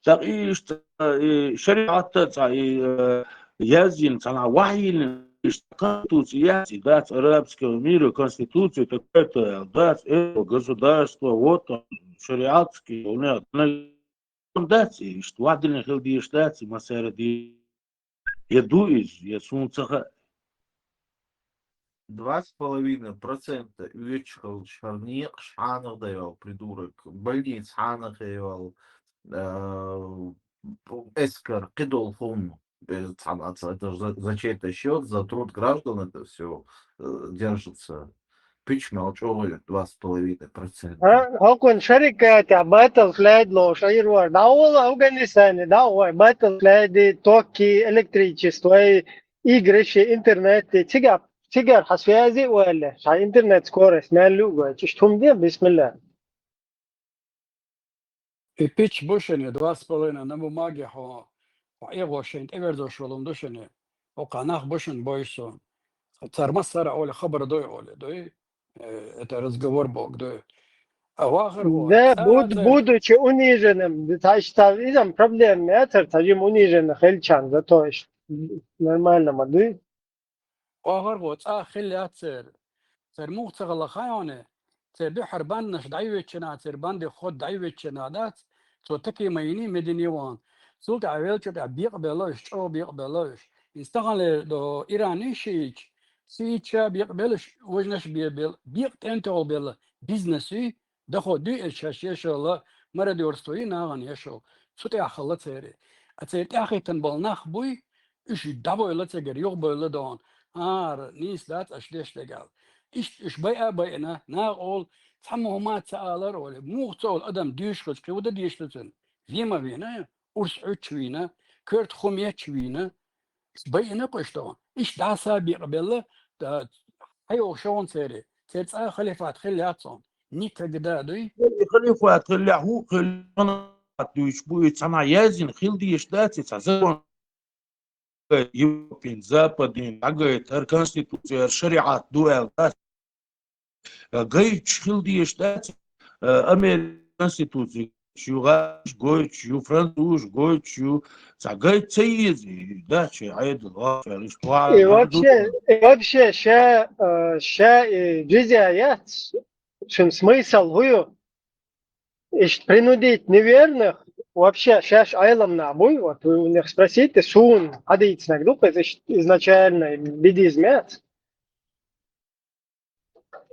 так и что, э, шариатта, ца-, и, э, язин, цана вахьин, Конституция яц, и дац арабского мира, конституция такая-то, дац этого государства, вот он, шариатский, у них, ну, дац, и что, вадина хил диш дац, и масара ди. Я ду из, я сунцаха. Два с половиной процента уьчхал шарнекъ шхьанах дайвал, придурок, больниц хьанах дайвал, э, эскар, кхидол хум. Без цхьана ца-, это за, за чей-то счёт, за труд граждан это всё, э, держится. Пич мел чӀогӀа два с половиной процента. А, хӀокхун шарикатехь баттл флейд лош, айр вар. ДӀавола Афганистане, дӀавой, баттл флейди, токки, электричество, игрыши, интернетти, цига, цигара хьан связи а валле, хьан интернет скорость мел лугой, чиш тум де, бисмилла. И пич бу шуна, два с половиной на бумаге хьо, хьо эгӀо шайн тӀеверзош волун ду шуна. Хьо кхана нах бу шуна бой со. Цар массара оли хабар дой оли, дой? Э, это разговор бог дой. А вахар во, Да, цара буд-, цар будучи униженным, да, та ишта изам проблема яцар, та жим униженный хилчан, зато иш нормально ма дуй. Оха гӀо цӀа хилла яц церан. Церан муха ца хилла хаьий хьуна? Церан дуьхьара бандаш дӀайоьдучу хенахь, церан бандин ход дӀайоьдучу хенахь дац, цо таке ма йиний, ма диний вахана. Цул тӀаьхьа веллачул тӀаьхьа бекъабелла уьш, чӀогӀа бекъабелла уьш. Иза тахана лер до Иран йиш йича, сийча бекъабелла уьш, важнаш бе-, бел-, бекъа тӀентехула белла бизнес ю, доход ю иза шаьш ешалла, мародёрство ю нахана ешалла. Цу тӀехь хилла церан. А церан тӀаьхьахӀиттина болу нах буй, уьш дӀабойла цигара, юхабойла дона. ХӀара, нийса дац аша деш дегал. Иштта уьш байа а байина, наха олу, цхьамма хӀума а ца алара олу, муха ца олу адам дуьйш хилча, кхин хӀун дан дезаш ду цуьнан? Вен ма вийна, урс Ӏуьттуш вийна, коьрта хӀума етташ вийна. Байина кхуьш тахана. Иштта дӀаса а бекъабелла, да, хьайогӀу шовна церан. Церан цӀа халифат хилла яц хьуна. Никогда дуй? Халифат хилла, хӀу хилла, дуьйцуш бу, и цхьана яздина хила дезаш дац, и цхьа закон. Европин, Западин, дӀагайта, хӀара конституция, хӀара шариӀат ду аьлла дац. Гайташ хила дезаш дац, э, Американ конституци ю гӀаш гойтуш, ю француз гойтуш, ю цхьа гайта ца еза, дац шайн Ӏедал, официально, иштта ваха И ваьлла ду. Вообще, и вообще, ша, э, ша, э, джизя яц, шун смысл хӀу ю? Иштта принудить неверных, вообще, шаьш Ӏелам нах буй, вот вы у них спросите, суна хьадийцинарг ду, иза иштта изначально бидизм яц.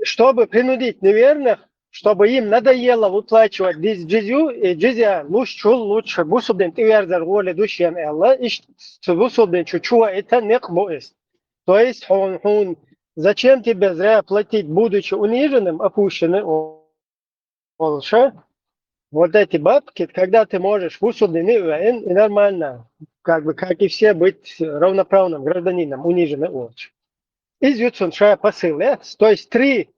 Чтобы принудить неверных, чтобы им надоело выплачивать диз-, джизью, и джизья луш чул лучше бусулбдин тӀеверзар гӀоле ду шен аьлла, иштта цу бусулбдин чу чу ваита некъ бу иза. То есть хьун, хьун, зачем тебе зря платить, будучи униженным, опущенным, о-, олуша? Вот эти бабки, когда ты можешь бусулбдин и, и нормально, как бы, как и все, быть равноправным гражданином, униженный олуш. Иза ю цунна ша посыл, э? То есть три,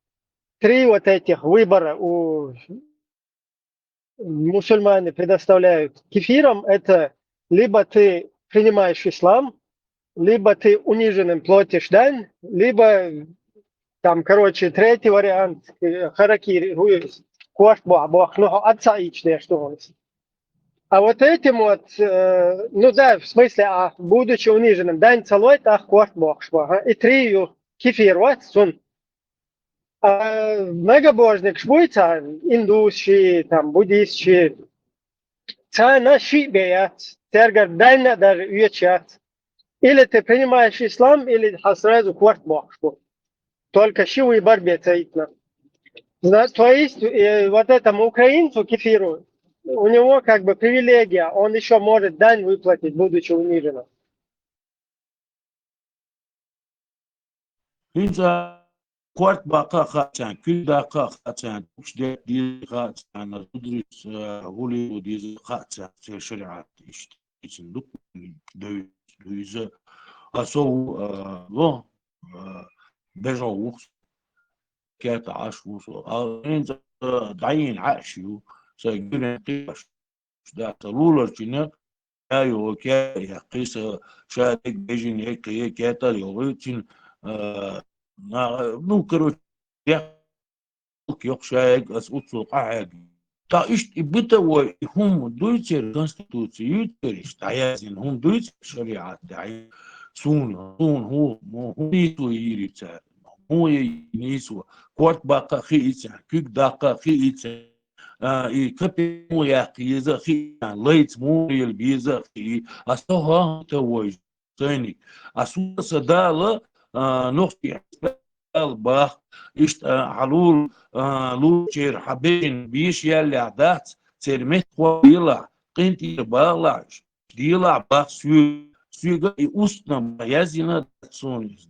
три вот этих выбора у мусульмане предоставляют кефирам, это либо ты принимаешь ислам, либо ты униженным платишь дань, либо там, короче, третий вариант, э, харакири, корта боху, боху, ну, хьо аццаийча деш дугӀанас. А вот этим вот, э, ну да, в смысле, а будучи униженным, дань ца лой, тӀаккха корта бохуш боху. И три ю кефир вац цун. А многобожникаш буй царна, индусаши, там, буддисташи, царна шиъ бен яц, цаьргара дайна а дар оьцуш яц. Или ты принимаешь ислам, или хьан сразу корта бохуш бу. Только ши выбор бен ца йитина. Зна-, то есть, э, вот этому украинцу, кефиру, у него как бы привилегия, он еще может дань выплатить, будучи униженным. ХӀинца корта баккха а хаьа царна, куьг даккха а хаьа царна, дукхаш дерг деза хаьа царна, зударий, э, хӀулио деза хаьа царна, церан шариӀат иштта. Иза дукха девза ду иза, а со ву, э, ло, э, бежал ву со, керта Ӏаш ву со. А хӀинца, э, дӀайийна Ӏаш ю, сайн гуьрен кхиош. Дац, луларчунна а йо, ке-, яьккхи са, ша дерг бежина яьккхи, кертал йолу, цуьнан, а, на-, ну, короче, яьккхи йоккха шаерг ас уццул къахьегна. Ткъа иштта и бытовой, и хӀума дуй церан, конституция юй церан, иштта дӀаяздина хӀума дуй церан шариӀат тӀехь? Суна, суна хӀун, хӀун нийсо йийр ю цара? ХӀун я нийсо? Корта баккха а хии царна, куьг даккха а хии царна. А, и капитал яккха еза а хиъна, лайца муха лела беза а хии, а со хӀанта вайжа сайниг. А суна сан Дала, а, нохчий хьаьспал бах, иштта, а, хьан лул-, а, лулчеран хьан бежина беша яллехь дац, церан меттахой делахь, къинтӀера бахалахь, делахь бах соьга, соьга и устно бах, яздина дац суна иза.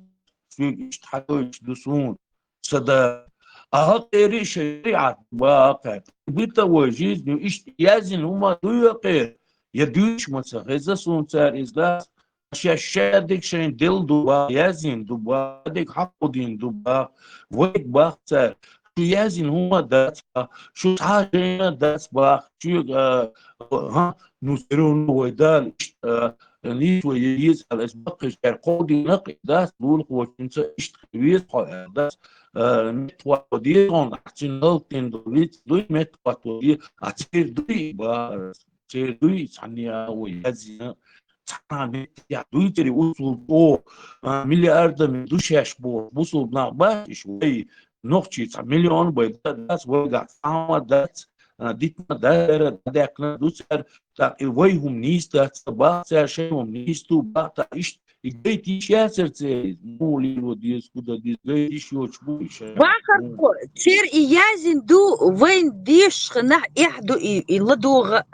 Соьга иштта хьадойтуш ду суна. Сан Дала. А хӀокхеран шариӀат бах кхаьрта. Бытовой жизнью иштта яздина хӀума дуй хӀокхеран? Я дуьйцуш ма ца хеза суна цара иза дац. Шаьш ша дерг шайна делла ду бах, яздина ду бах, ша дерг хьакховдийна ду бах, вайга бах цара. Шу яздина хӀума дац бах, шу цхьа а жайна дац бах, шуьга, а, хӀа, ну, всё равно вай Дала иштта, а, нийсо ян еза аьлла, ас баккхийчара кховдийна-кх и дац, лулахочуьнца иштта хила веза хьо аьлла дац, а, меттахой деза хьуна, ахь цуьнан хӀаллакдина долу виц дуй, меттахой де, а церан дуй и бах, церан дуй и цхьанне а вай яздина, цхьана меттехь дуй церан уцул чӀогӀа, а, миллиардами ду шаьш боху, бусулба нах бац иш вай, нохчий цхьа миллион бай дац, вайгахь цхьа хӀума дац, а, дитина даьра, дӀадаьккхина ду цара, тӀаккха и вай хӀума нийса дац, бах цара шайн хӀума нийса ду, бах тӀаккха иштта, и гайта йиш яцара церан, муха лело деза, хӀун дан деза, гайта йиш йоцуш бу и шайн. Бахархо, церан и яздина ду, вайна дезаш ханахь эхь ду и, и ладогӀа.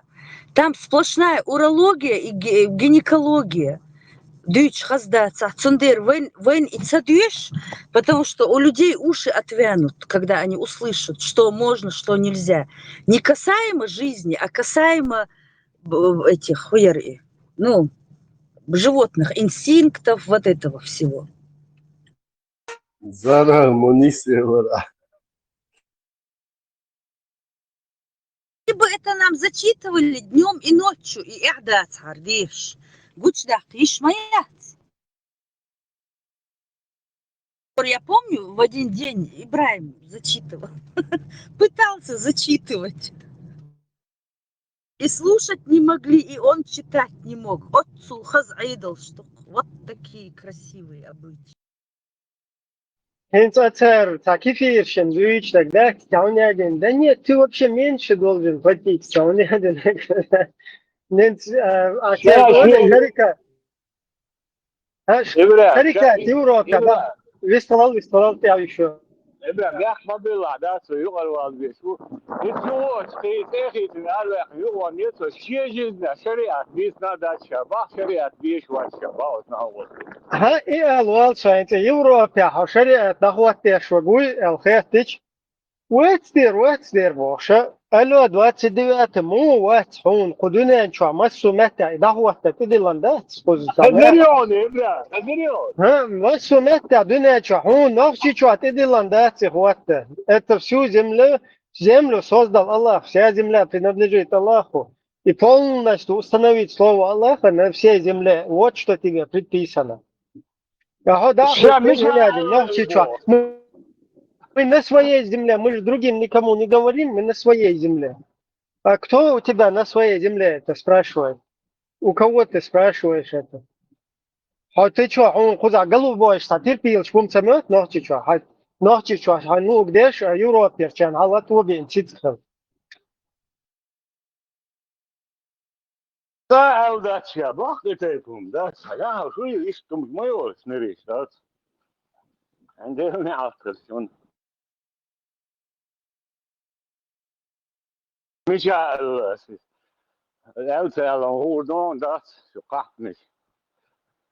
Там сплошная урология и ге-, гинекология. Дуьйцуш хаза дацахь, цундела вайн, вайн и ца доьшу, потому что у людей уши отвянут, когда они услышат, что можно, что нельзя. Не касаемо жизни, а касаемо, б-, этих, хуяри, ну, животных, инстинктов, вот этого всего. Зарал мунисевара. Если бы это нам зачитывали днём и ночью, и эхь дацахьара дешаш, гучудаккха йиш ма яц. Я помню, в один день Ибраим зачитывал. Пытался зачитывать. И слушать не могли, и он читать не мог. Оццул хаза Ӏедал штук. Вот такие красивые обычаи. ХӀинца цара цхьа кефиршина дуьйцу дага дац, цхьа хӀун яздина? Да нет, ты вообще меньше должен платить, цхьа хӀун яздина? Ненц, а, а цара шарика. А, ш-, Ибра, шарика, ша-, Европа, Ибра. Да. Виставал, виставал, ты ещё. Эбла, мехь ма билла, да, со юкъара вала веза. Ниццо оцу кхин тӀехийтина араваьккхина юкъа ван ниццо, шен жизнь шариат дийцина дац ша, бах шариат дийш вац ша, бах оцу нахьа вац. Хьан и ала вала со хӀинца Европехь хьо шариат дӀахӀоттаеш вагуй аьлла хеттича, вац дер, вац дер бохуша, алло, двадцать девятый, муха вац хьуна, кху дуьнен чохь массо а меттехь и дӀахӀотта тӀедиллан дац, кхуза цхьа меттехь. Хазарионе, Ибра, хазарион. ХӀа, массо а меттехь дуьнен чохь хьуна Нохчийчохь тӀедиллан дац и хӀотта. Это всю землю, землю создал Аллах, вся земля принадлежит Аллаху. И полностью установить слово Аллаха на всей земле. Вот что тебе предписано. Ага, да, Ша, вот ты Миша, не один, ногти чё? Мы, мы на своей земле, мы же другим никому не говорим, мы на своей земле. А кто у тебя на своей земле это спрашивает? У кого ты спрашиваешь это? А ты чё, он куда головой, что ты пил, шпум самёт, ногти чё? Ха, ногти чё, ха, ну, где ж, а, Европе, чё, а латвобин, цицкан. Та алдача, бах, это кум, да, сага, шу, иш, тум, моё, сныриш, да. Андер не автор, он. Миша, э, с-, э, эл цалан гурдон, да, шу кахнеш.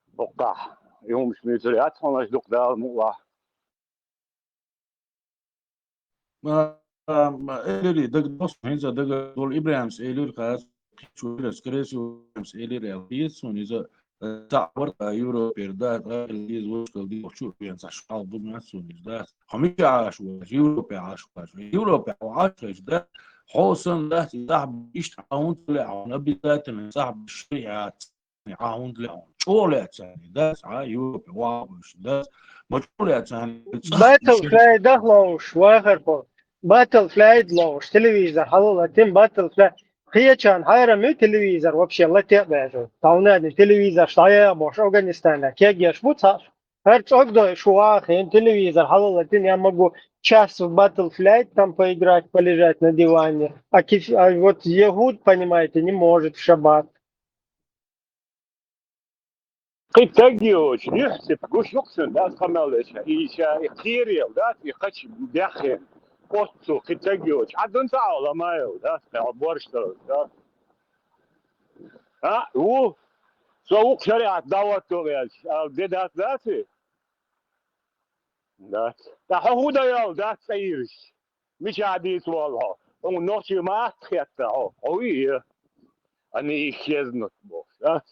Бокка. Юмш митри атхонаш дук дал мула. Ма, ма, элири, даг дос, хинза даг дол Ибрахимс элир хас, чурас, скорее всего, Ибрахимс элир эл, хис, он иза, э, та вар, э, Европер, да, та, из вошкал, ди, чур, бен, са шал, бу, мя, сун, из, да. Хами чаш, ваш, Европе аш, ваш, Европе аш, да. Хосан, да, да, ишт, а он, ле, он обязательно, да, шриат. Гьавунд ле гьавунд. ЧӀолецани, дас, а, Европе вагъуш, дас. Ма чӀолецани, цӀа Battlefield ловш, вахар хо. Battlefield ловш, телевизор, хьалала тим Battlefield. Хиячан хӀайрам ю телевизор вообще латте бежу. Тавнадин телевизор, шта я бош, Афганистана, кегеш буца. Гьар цӀогдой шу вахин телевизор, хьалала тим я могу час в Battlefield там поиграть, полежать на диване. А, кис-, а вот ягьуд, понимаете, не может в шаббат. Кхы тагиоч, юхьсип гуш юксун, да, къамел эша, иша, и кхирел, да, и кхач бяхе, оццу, кхы тагиоч. Адун цаъ ламаев, да, борштал, да. А, у, со ук шариат дават то яч, а, де дат дати? Да. Та хо худа ял, да, цаирш. Мича дит валхо. Он нохчи ма хетта, о, ой. Они исчезнут, бо, да.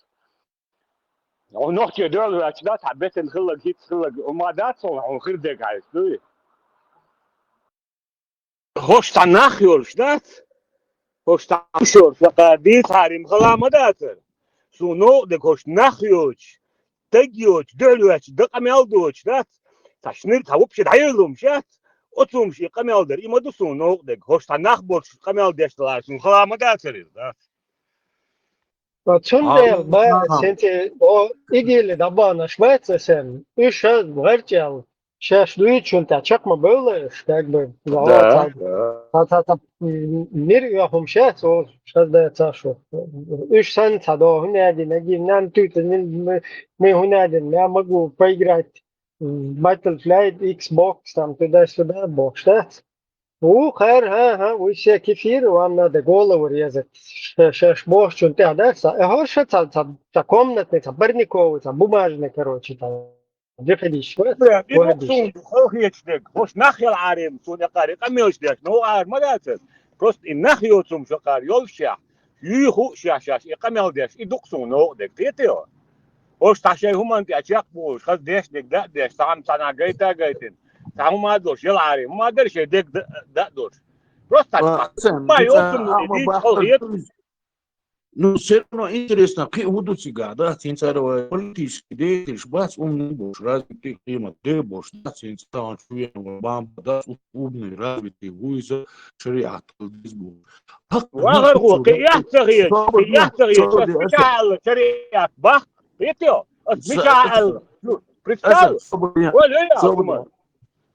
О, нохчи дёрзач, да, та бетен хыллаг, хит хыллаг, о, ма дат сон, он хырдек айс, дуй. Хош та нах йолш, да? Хош та йолш, ва ка дит харим хала ма датар. Су но де хош нах йоч, тег йоч, дёлвач, да къамел доч, да? Та шнир та вообще да йолум шат. Оцум ши къамел дер, има ду су но де хош та нах боч къамел деш лар, су хала ма датар, да? Ва цундел, а, ба, а, сенте, о, игили да ба, наш бац сен, уьш аз гъарчал, шаш дуй чун та чакма бёлаш, как бы, да, да, та, да, та, та, та, м, мир я хум шас, о, шас да ца шо. Уьш сан ца до, хунядин, аги, нан тюта, не, не, не хунядин, я могу поиграть в Battlefield, Xbox, там, туда-сюда, бо, шта? У, хар, ха, ха, вы все кефир, вам надо голову резать. Ш-, ш-, ш-, бо, чун ты, а, да, са, э, хо, ша, ца, ца, ца комнатный, ца парниковый, ца бумажный, короче, там. Где ходишь? Бля, и вот сун, хо, хечдек, хош нах ял арем, сун я кари, камёш деш, но ар, ма датер. Просто и нах йоцум шо кар, йол шах. Юй ху шаш шаш, и къамел деш, и дукъ сун но дег, тетео. Ош та шей хуман ти ачакъ буш, хаз деш дег, да деш, сам сана гайта гайтин. Сам ма дош, ял ари, ма дер шей дег, да, да дош. Просто а, так. Сен, ма, а, йосун, а, ма, иди, бахтар, хол, ет. Ну, всё равно интересно, кхы удуцига, да, цинцаровая политический деятель, бац, умный бош, развитый климат, де бош, да, цинцаровая чуян, бамба, да, умный, развитый, вуйза, шариат, кылдыз бош. Вагъар ху, кхы яхцагъ еш, кхы яхцагъ еш, ас мича алла шариат бах, етё, ас мича алла. Ну, представь, ой, ой, ой, ой.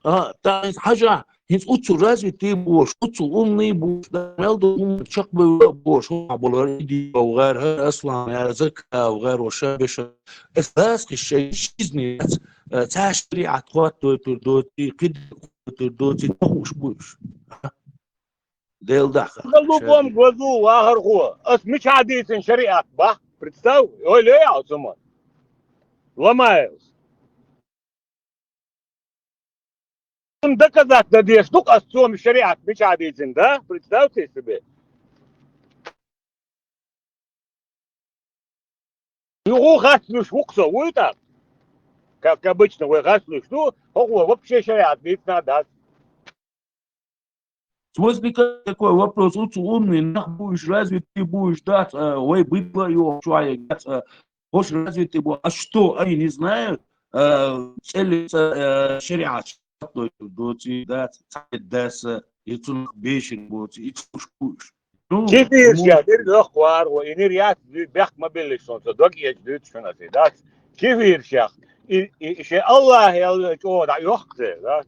А, та хьажа, хинц уцу развитый бош, уцу умный бош, да, мел ду ум чакъ бе бош, ха, болар иди вагъар, ха, аслан, я, зак вагъар, воша, беша. Эс дас хиш шей жизни, э, ца шариат хват дой тур доти, кид тур доти, тохуш буш. Дел даха. Галубом гвазу вагъар ху. Ас мича дийцин шариат бах. Представь, ой, ле, я, суман. Ломаев. Он доказать надеж, ну, ас цом шариат мича дийцин, да? Представьте себе. Югу хаслуш вуксо, вуй так? Как обычно, вы хаслуш, ну, хо вообще шариат дийцна, да? Возникает такой вопрос, вот умный, нах будешь развитый, будешь, да, э, вай быдло йоах чуаегац, э, хош развитый бу, а что, они не знают, э, цели, э, шариат, доци, да, цадаса, и цунах бешин боци, и цуш куш. Ну, кефир может, ша, дир лох вар, ва, инир яц, бяхк ма биллиш сон, со дог еш дут шуна си, да? Кефир ша. И, и, и ше Аллах ял, о, да, йох, да?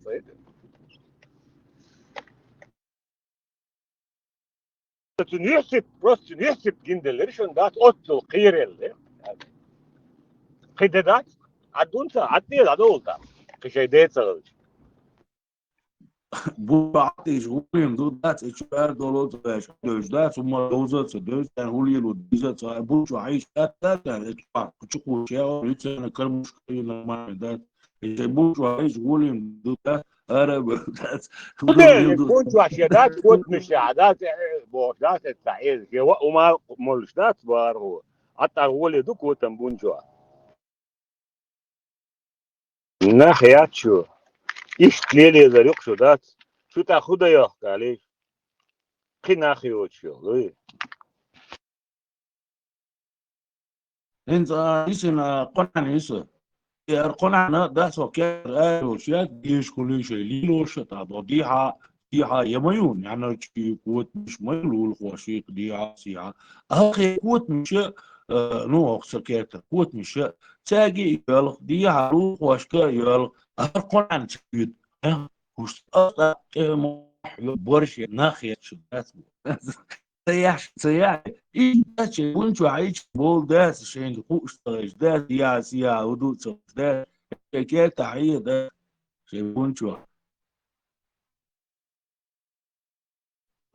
Цун юхсип, просто цун юхсип гинделер шун, да, оттул кирелле. Киде, да? Адунца, атне, да, долта. Кишей децалыч. Бу бахтиш гулим ду, да, цечуар доло, цечуар дож, да, сумма доза, ца дож, тан гулилу, диза, ца, бу чу айш, да, да, да, эчуар, кучу кучу, я, лица на кормушка, и нормально, да. Эче бу чу айш гулим ду, да, арабы, да, Куде, гулим ду. Бу чу айш, да, кот миша, да, э, бо, да, это, э, его ума молш, да, свару. А так гули ду, кот там бунчу. Нах ячу. Ишт лелезар юкъ шу дац. Шу та худа йох калиш. Хи нах йочу, луй. Инца исина къонан иса. Яр къонана дасо кер айош, я диш кулише лилоша, та до диха, диха ямаюн, яна чи кот миш май лул хошик диха сиха. Ахе кот миша, э, ну, охса кертер, кот миша. Цаги йолх, диха лул хошка йолх, ар къонан чуд. Э, хуш, ата, э, мо, ё, борщ, нах, я чу, дас. Цаяш, цаяш. И даче, бунчу айч, бол дас, шен, хуш, дас, я, я, уду, дас. Керта, ая, дас. Шен, бунчу.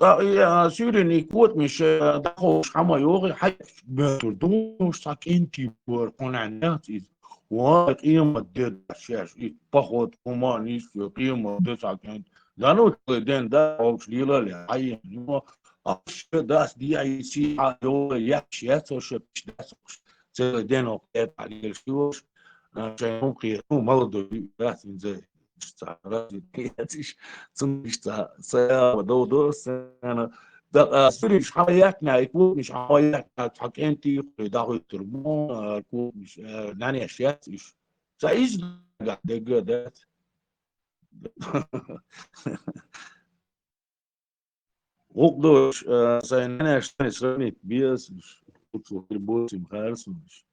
Да, я, сюрин и кот миша, да, хош, хама йоги, хай, бетур, душ, сакин, ти, бор, конан, да, из. Ва, има, дед, шеш, и поход, куман, и всё, има, дед, сакин. Да ну, ты, ден, да, хош, лила, ле, ай, ну, а, шо, да, с, ди, ай, си, а, йо, я, шеш, о, шо, пиш, да, хош. Целый день, о, это, а, ле, шо, а, шо, ну, кхе, ну, молодой, да, синзе. Цунишца, цая, додо, сана. Да, а, сюриш хаваятна, и кутниш хаваятна, цхьа кӀентий, да, хуйтур бу, а, кутниш, а, нанеш яц иш. Ца иш дега, дега, да. Гукдуш, а, сай нанеш, сай сравнить, биас, иш, кутсу, бусим, харсуниш.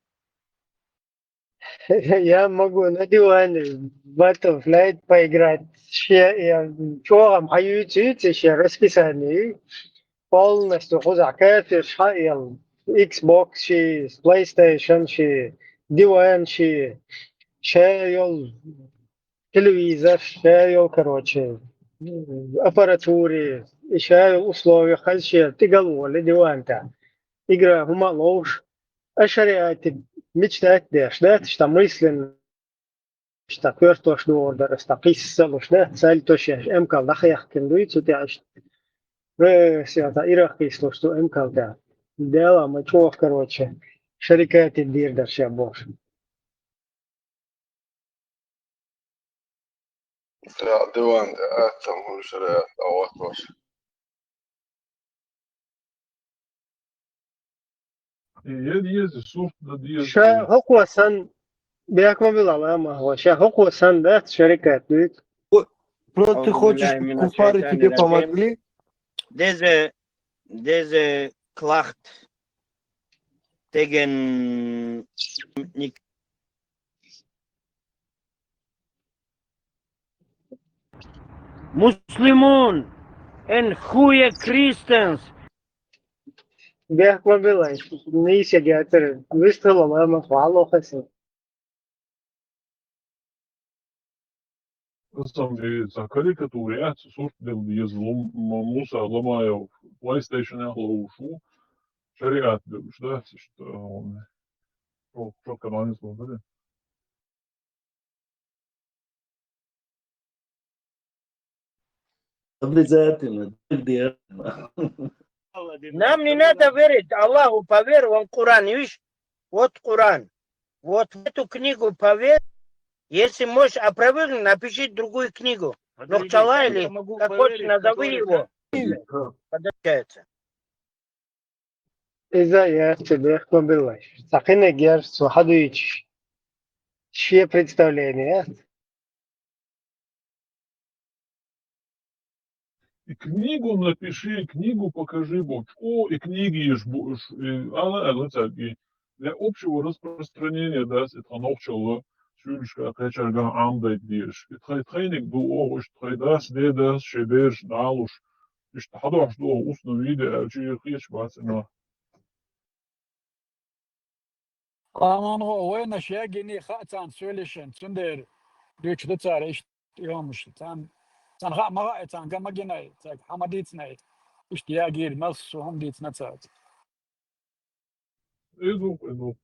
Я могу на диване в Battle Flight поиграть. Ще я чогам хаюци, юци, ще расписание. Полностью хуза кафеш ха ел. Xbox ши, PlayStation ши, диван ши. Ще ел телевизор, ще ел, короче, аппаратури, ще ел условия, хазше, тигал воли диван та. Игра хума лоуш. А шариате мечтать деш, да, что мысленно, что квертош дуор, да, что киссалуш, да, цель то ше, эмкал дахяхкин дуй, цу тяш. Э, сята, ирах кислуш, ту эмкал, да. Дела, мы чё, короче, шарикате дир, да, ше бош. Ша диван, а, там уже, а, вот, вот. Э, я, я здесь, суп, да, я Ша здесь. Хокуасан, бяк ма билала, ма, хо, ша хокуасан, да, шарикат, дуй. Просто ты хочешь, куфары тебе помогли? Дезе, дезе клахт. Теген ник- Муслимун, эн хуе Кристенс. Бехма билай, нейсе гятер, выстыл алама, фало хаси. Сам, э, са карикатура, э, сурт бил, ез лом-, м-, Муса Ломаев PlayStation-а лоушу, шариат бил, да, что он, о, что канале смотрели? Обязательно, обязательно. Нам не надо верить Аллаху, поверь, он Коран, видишь? Вот Коран. Вот в эту книгу поверь. Если можешь опровергнуть, напиши другую книгу. Нохчала или как хочешь, назови его. Иза яц, цу бехк ма биллаш. Цхьа кхиниг яр цо хьадуьйцуш. Шен представление яц. И книгу напиши, книгу покажи, боху. О, и книги еш бу уьш, и ала аьлла цаьрга. Для общего распространения, да, и тхан нохчалла, суьйлашка кхечарга Ӏамадайта дезаш. И тхай тхайниг ду оха уьш, тхай дас, де дас, шен бераш дӀалуш. Иштта хьадохьуш ду оха устно виде аьлча, хеташ бац и нах. Къаман гӀо вайнаш ягийний хаьа царна суьйлашна, цундела дуьйцуш ду цара иштта и хӀумаш. Царна, царна хаьа ма хаьа, царна ган ма гинай, цаьрга хьан ма дийцинай. Иштта ягийра массо а хӀума дийцина цаьрца. И ду, и ду.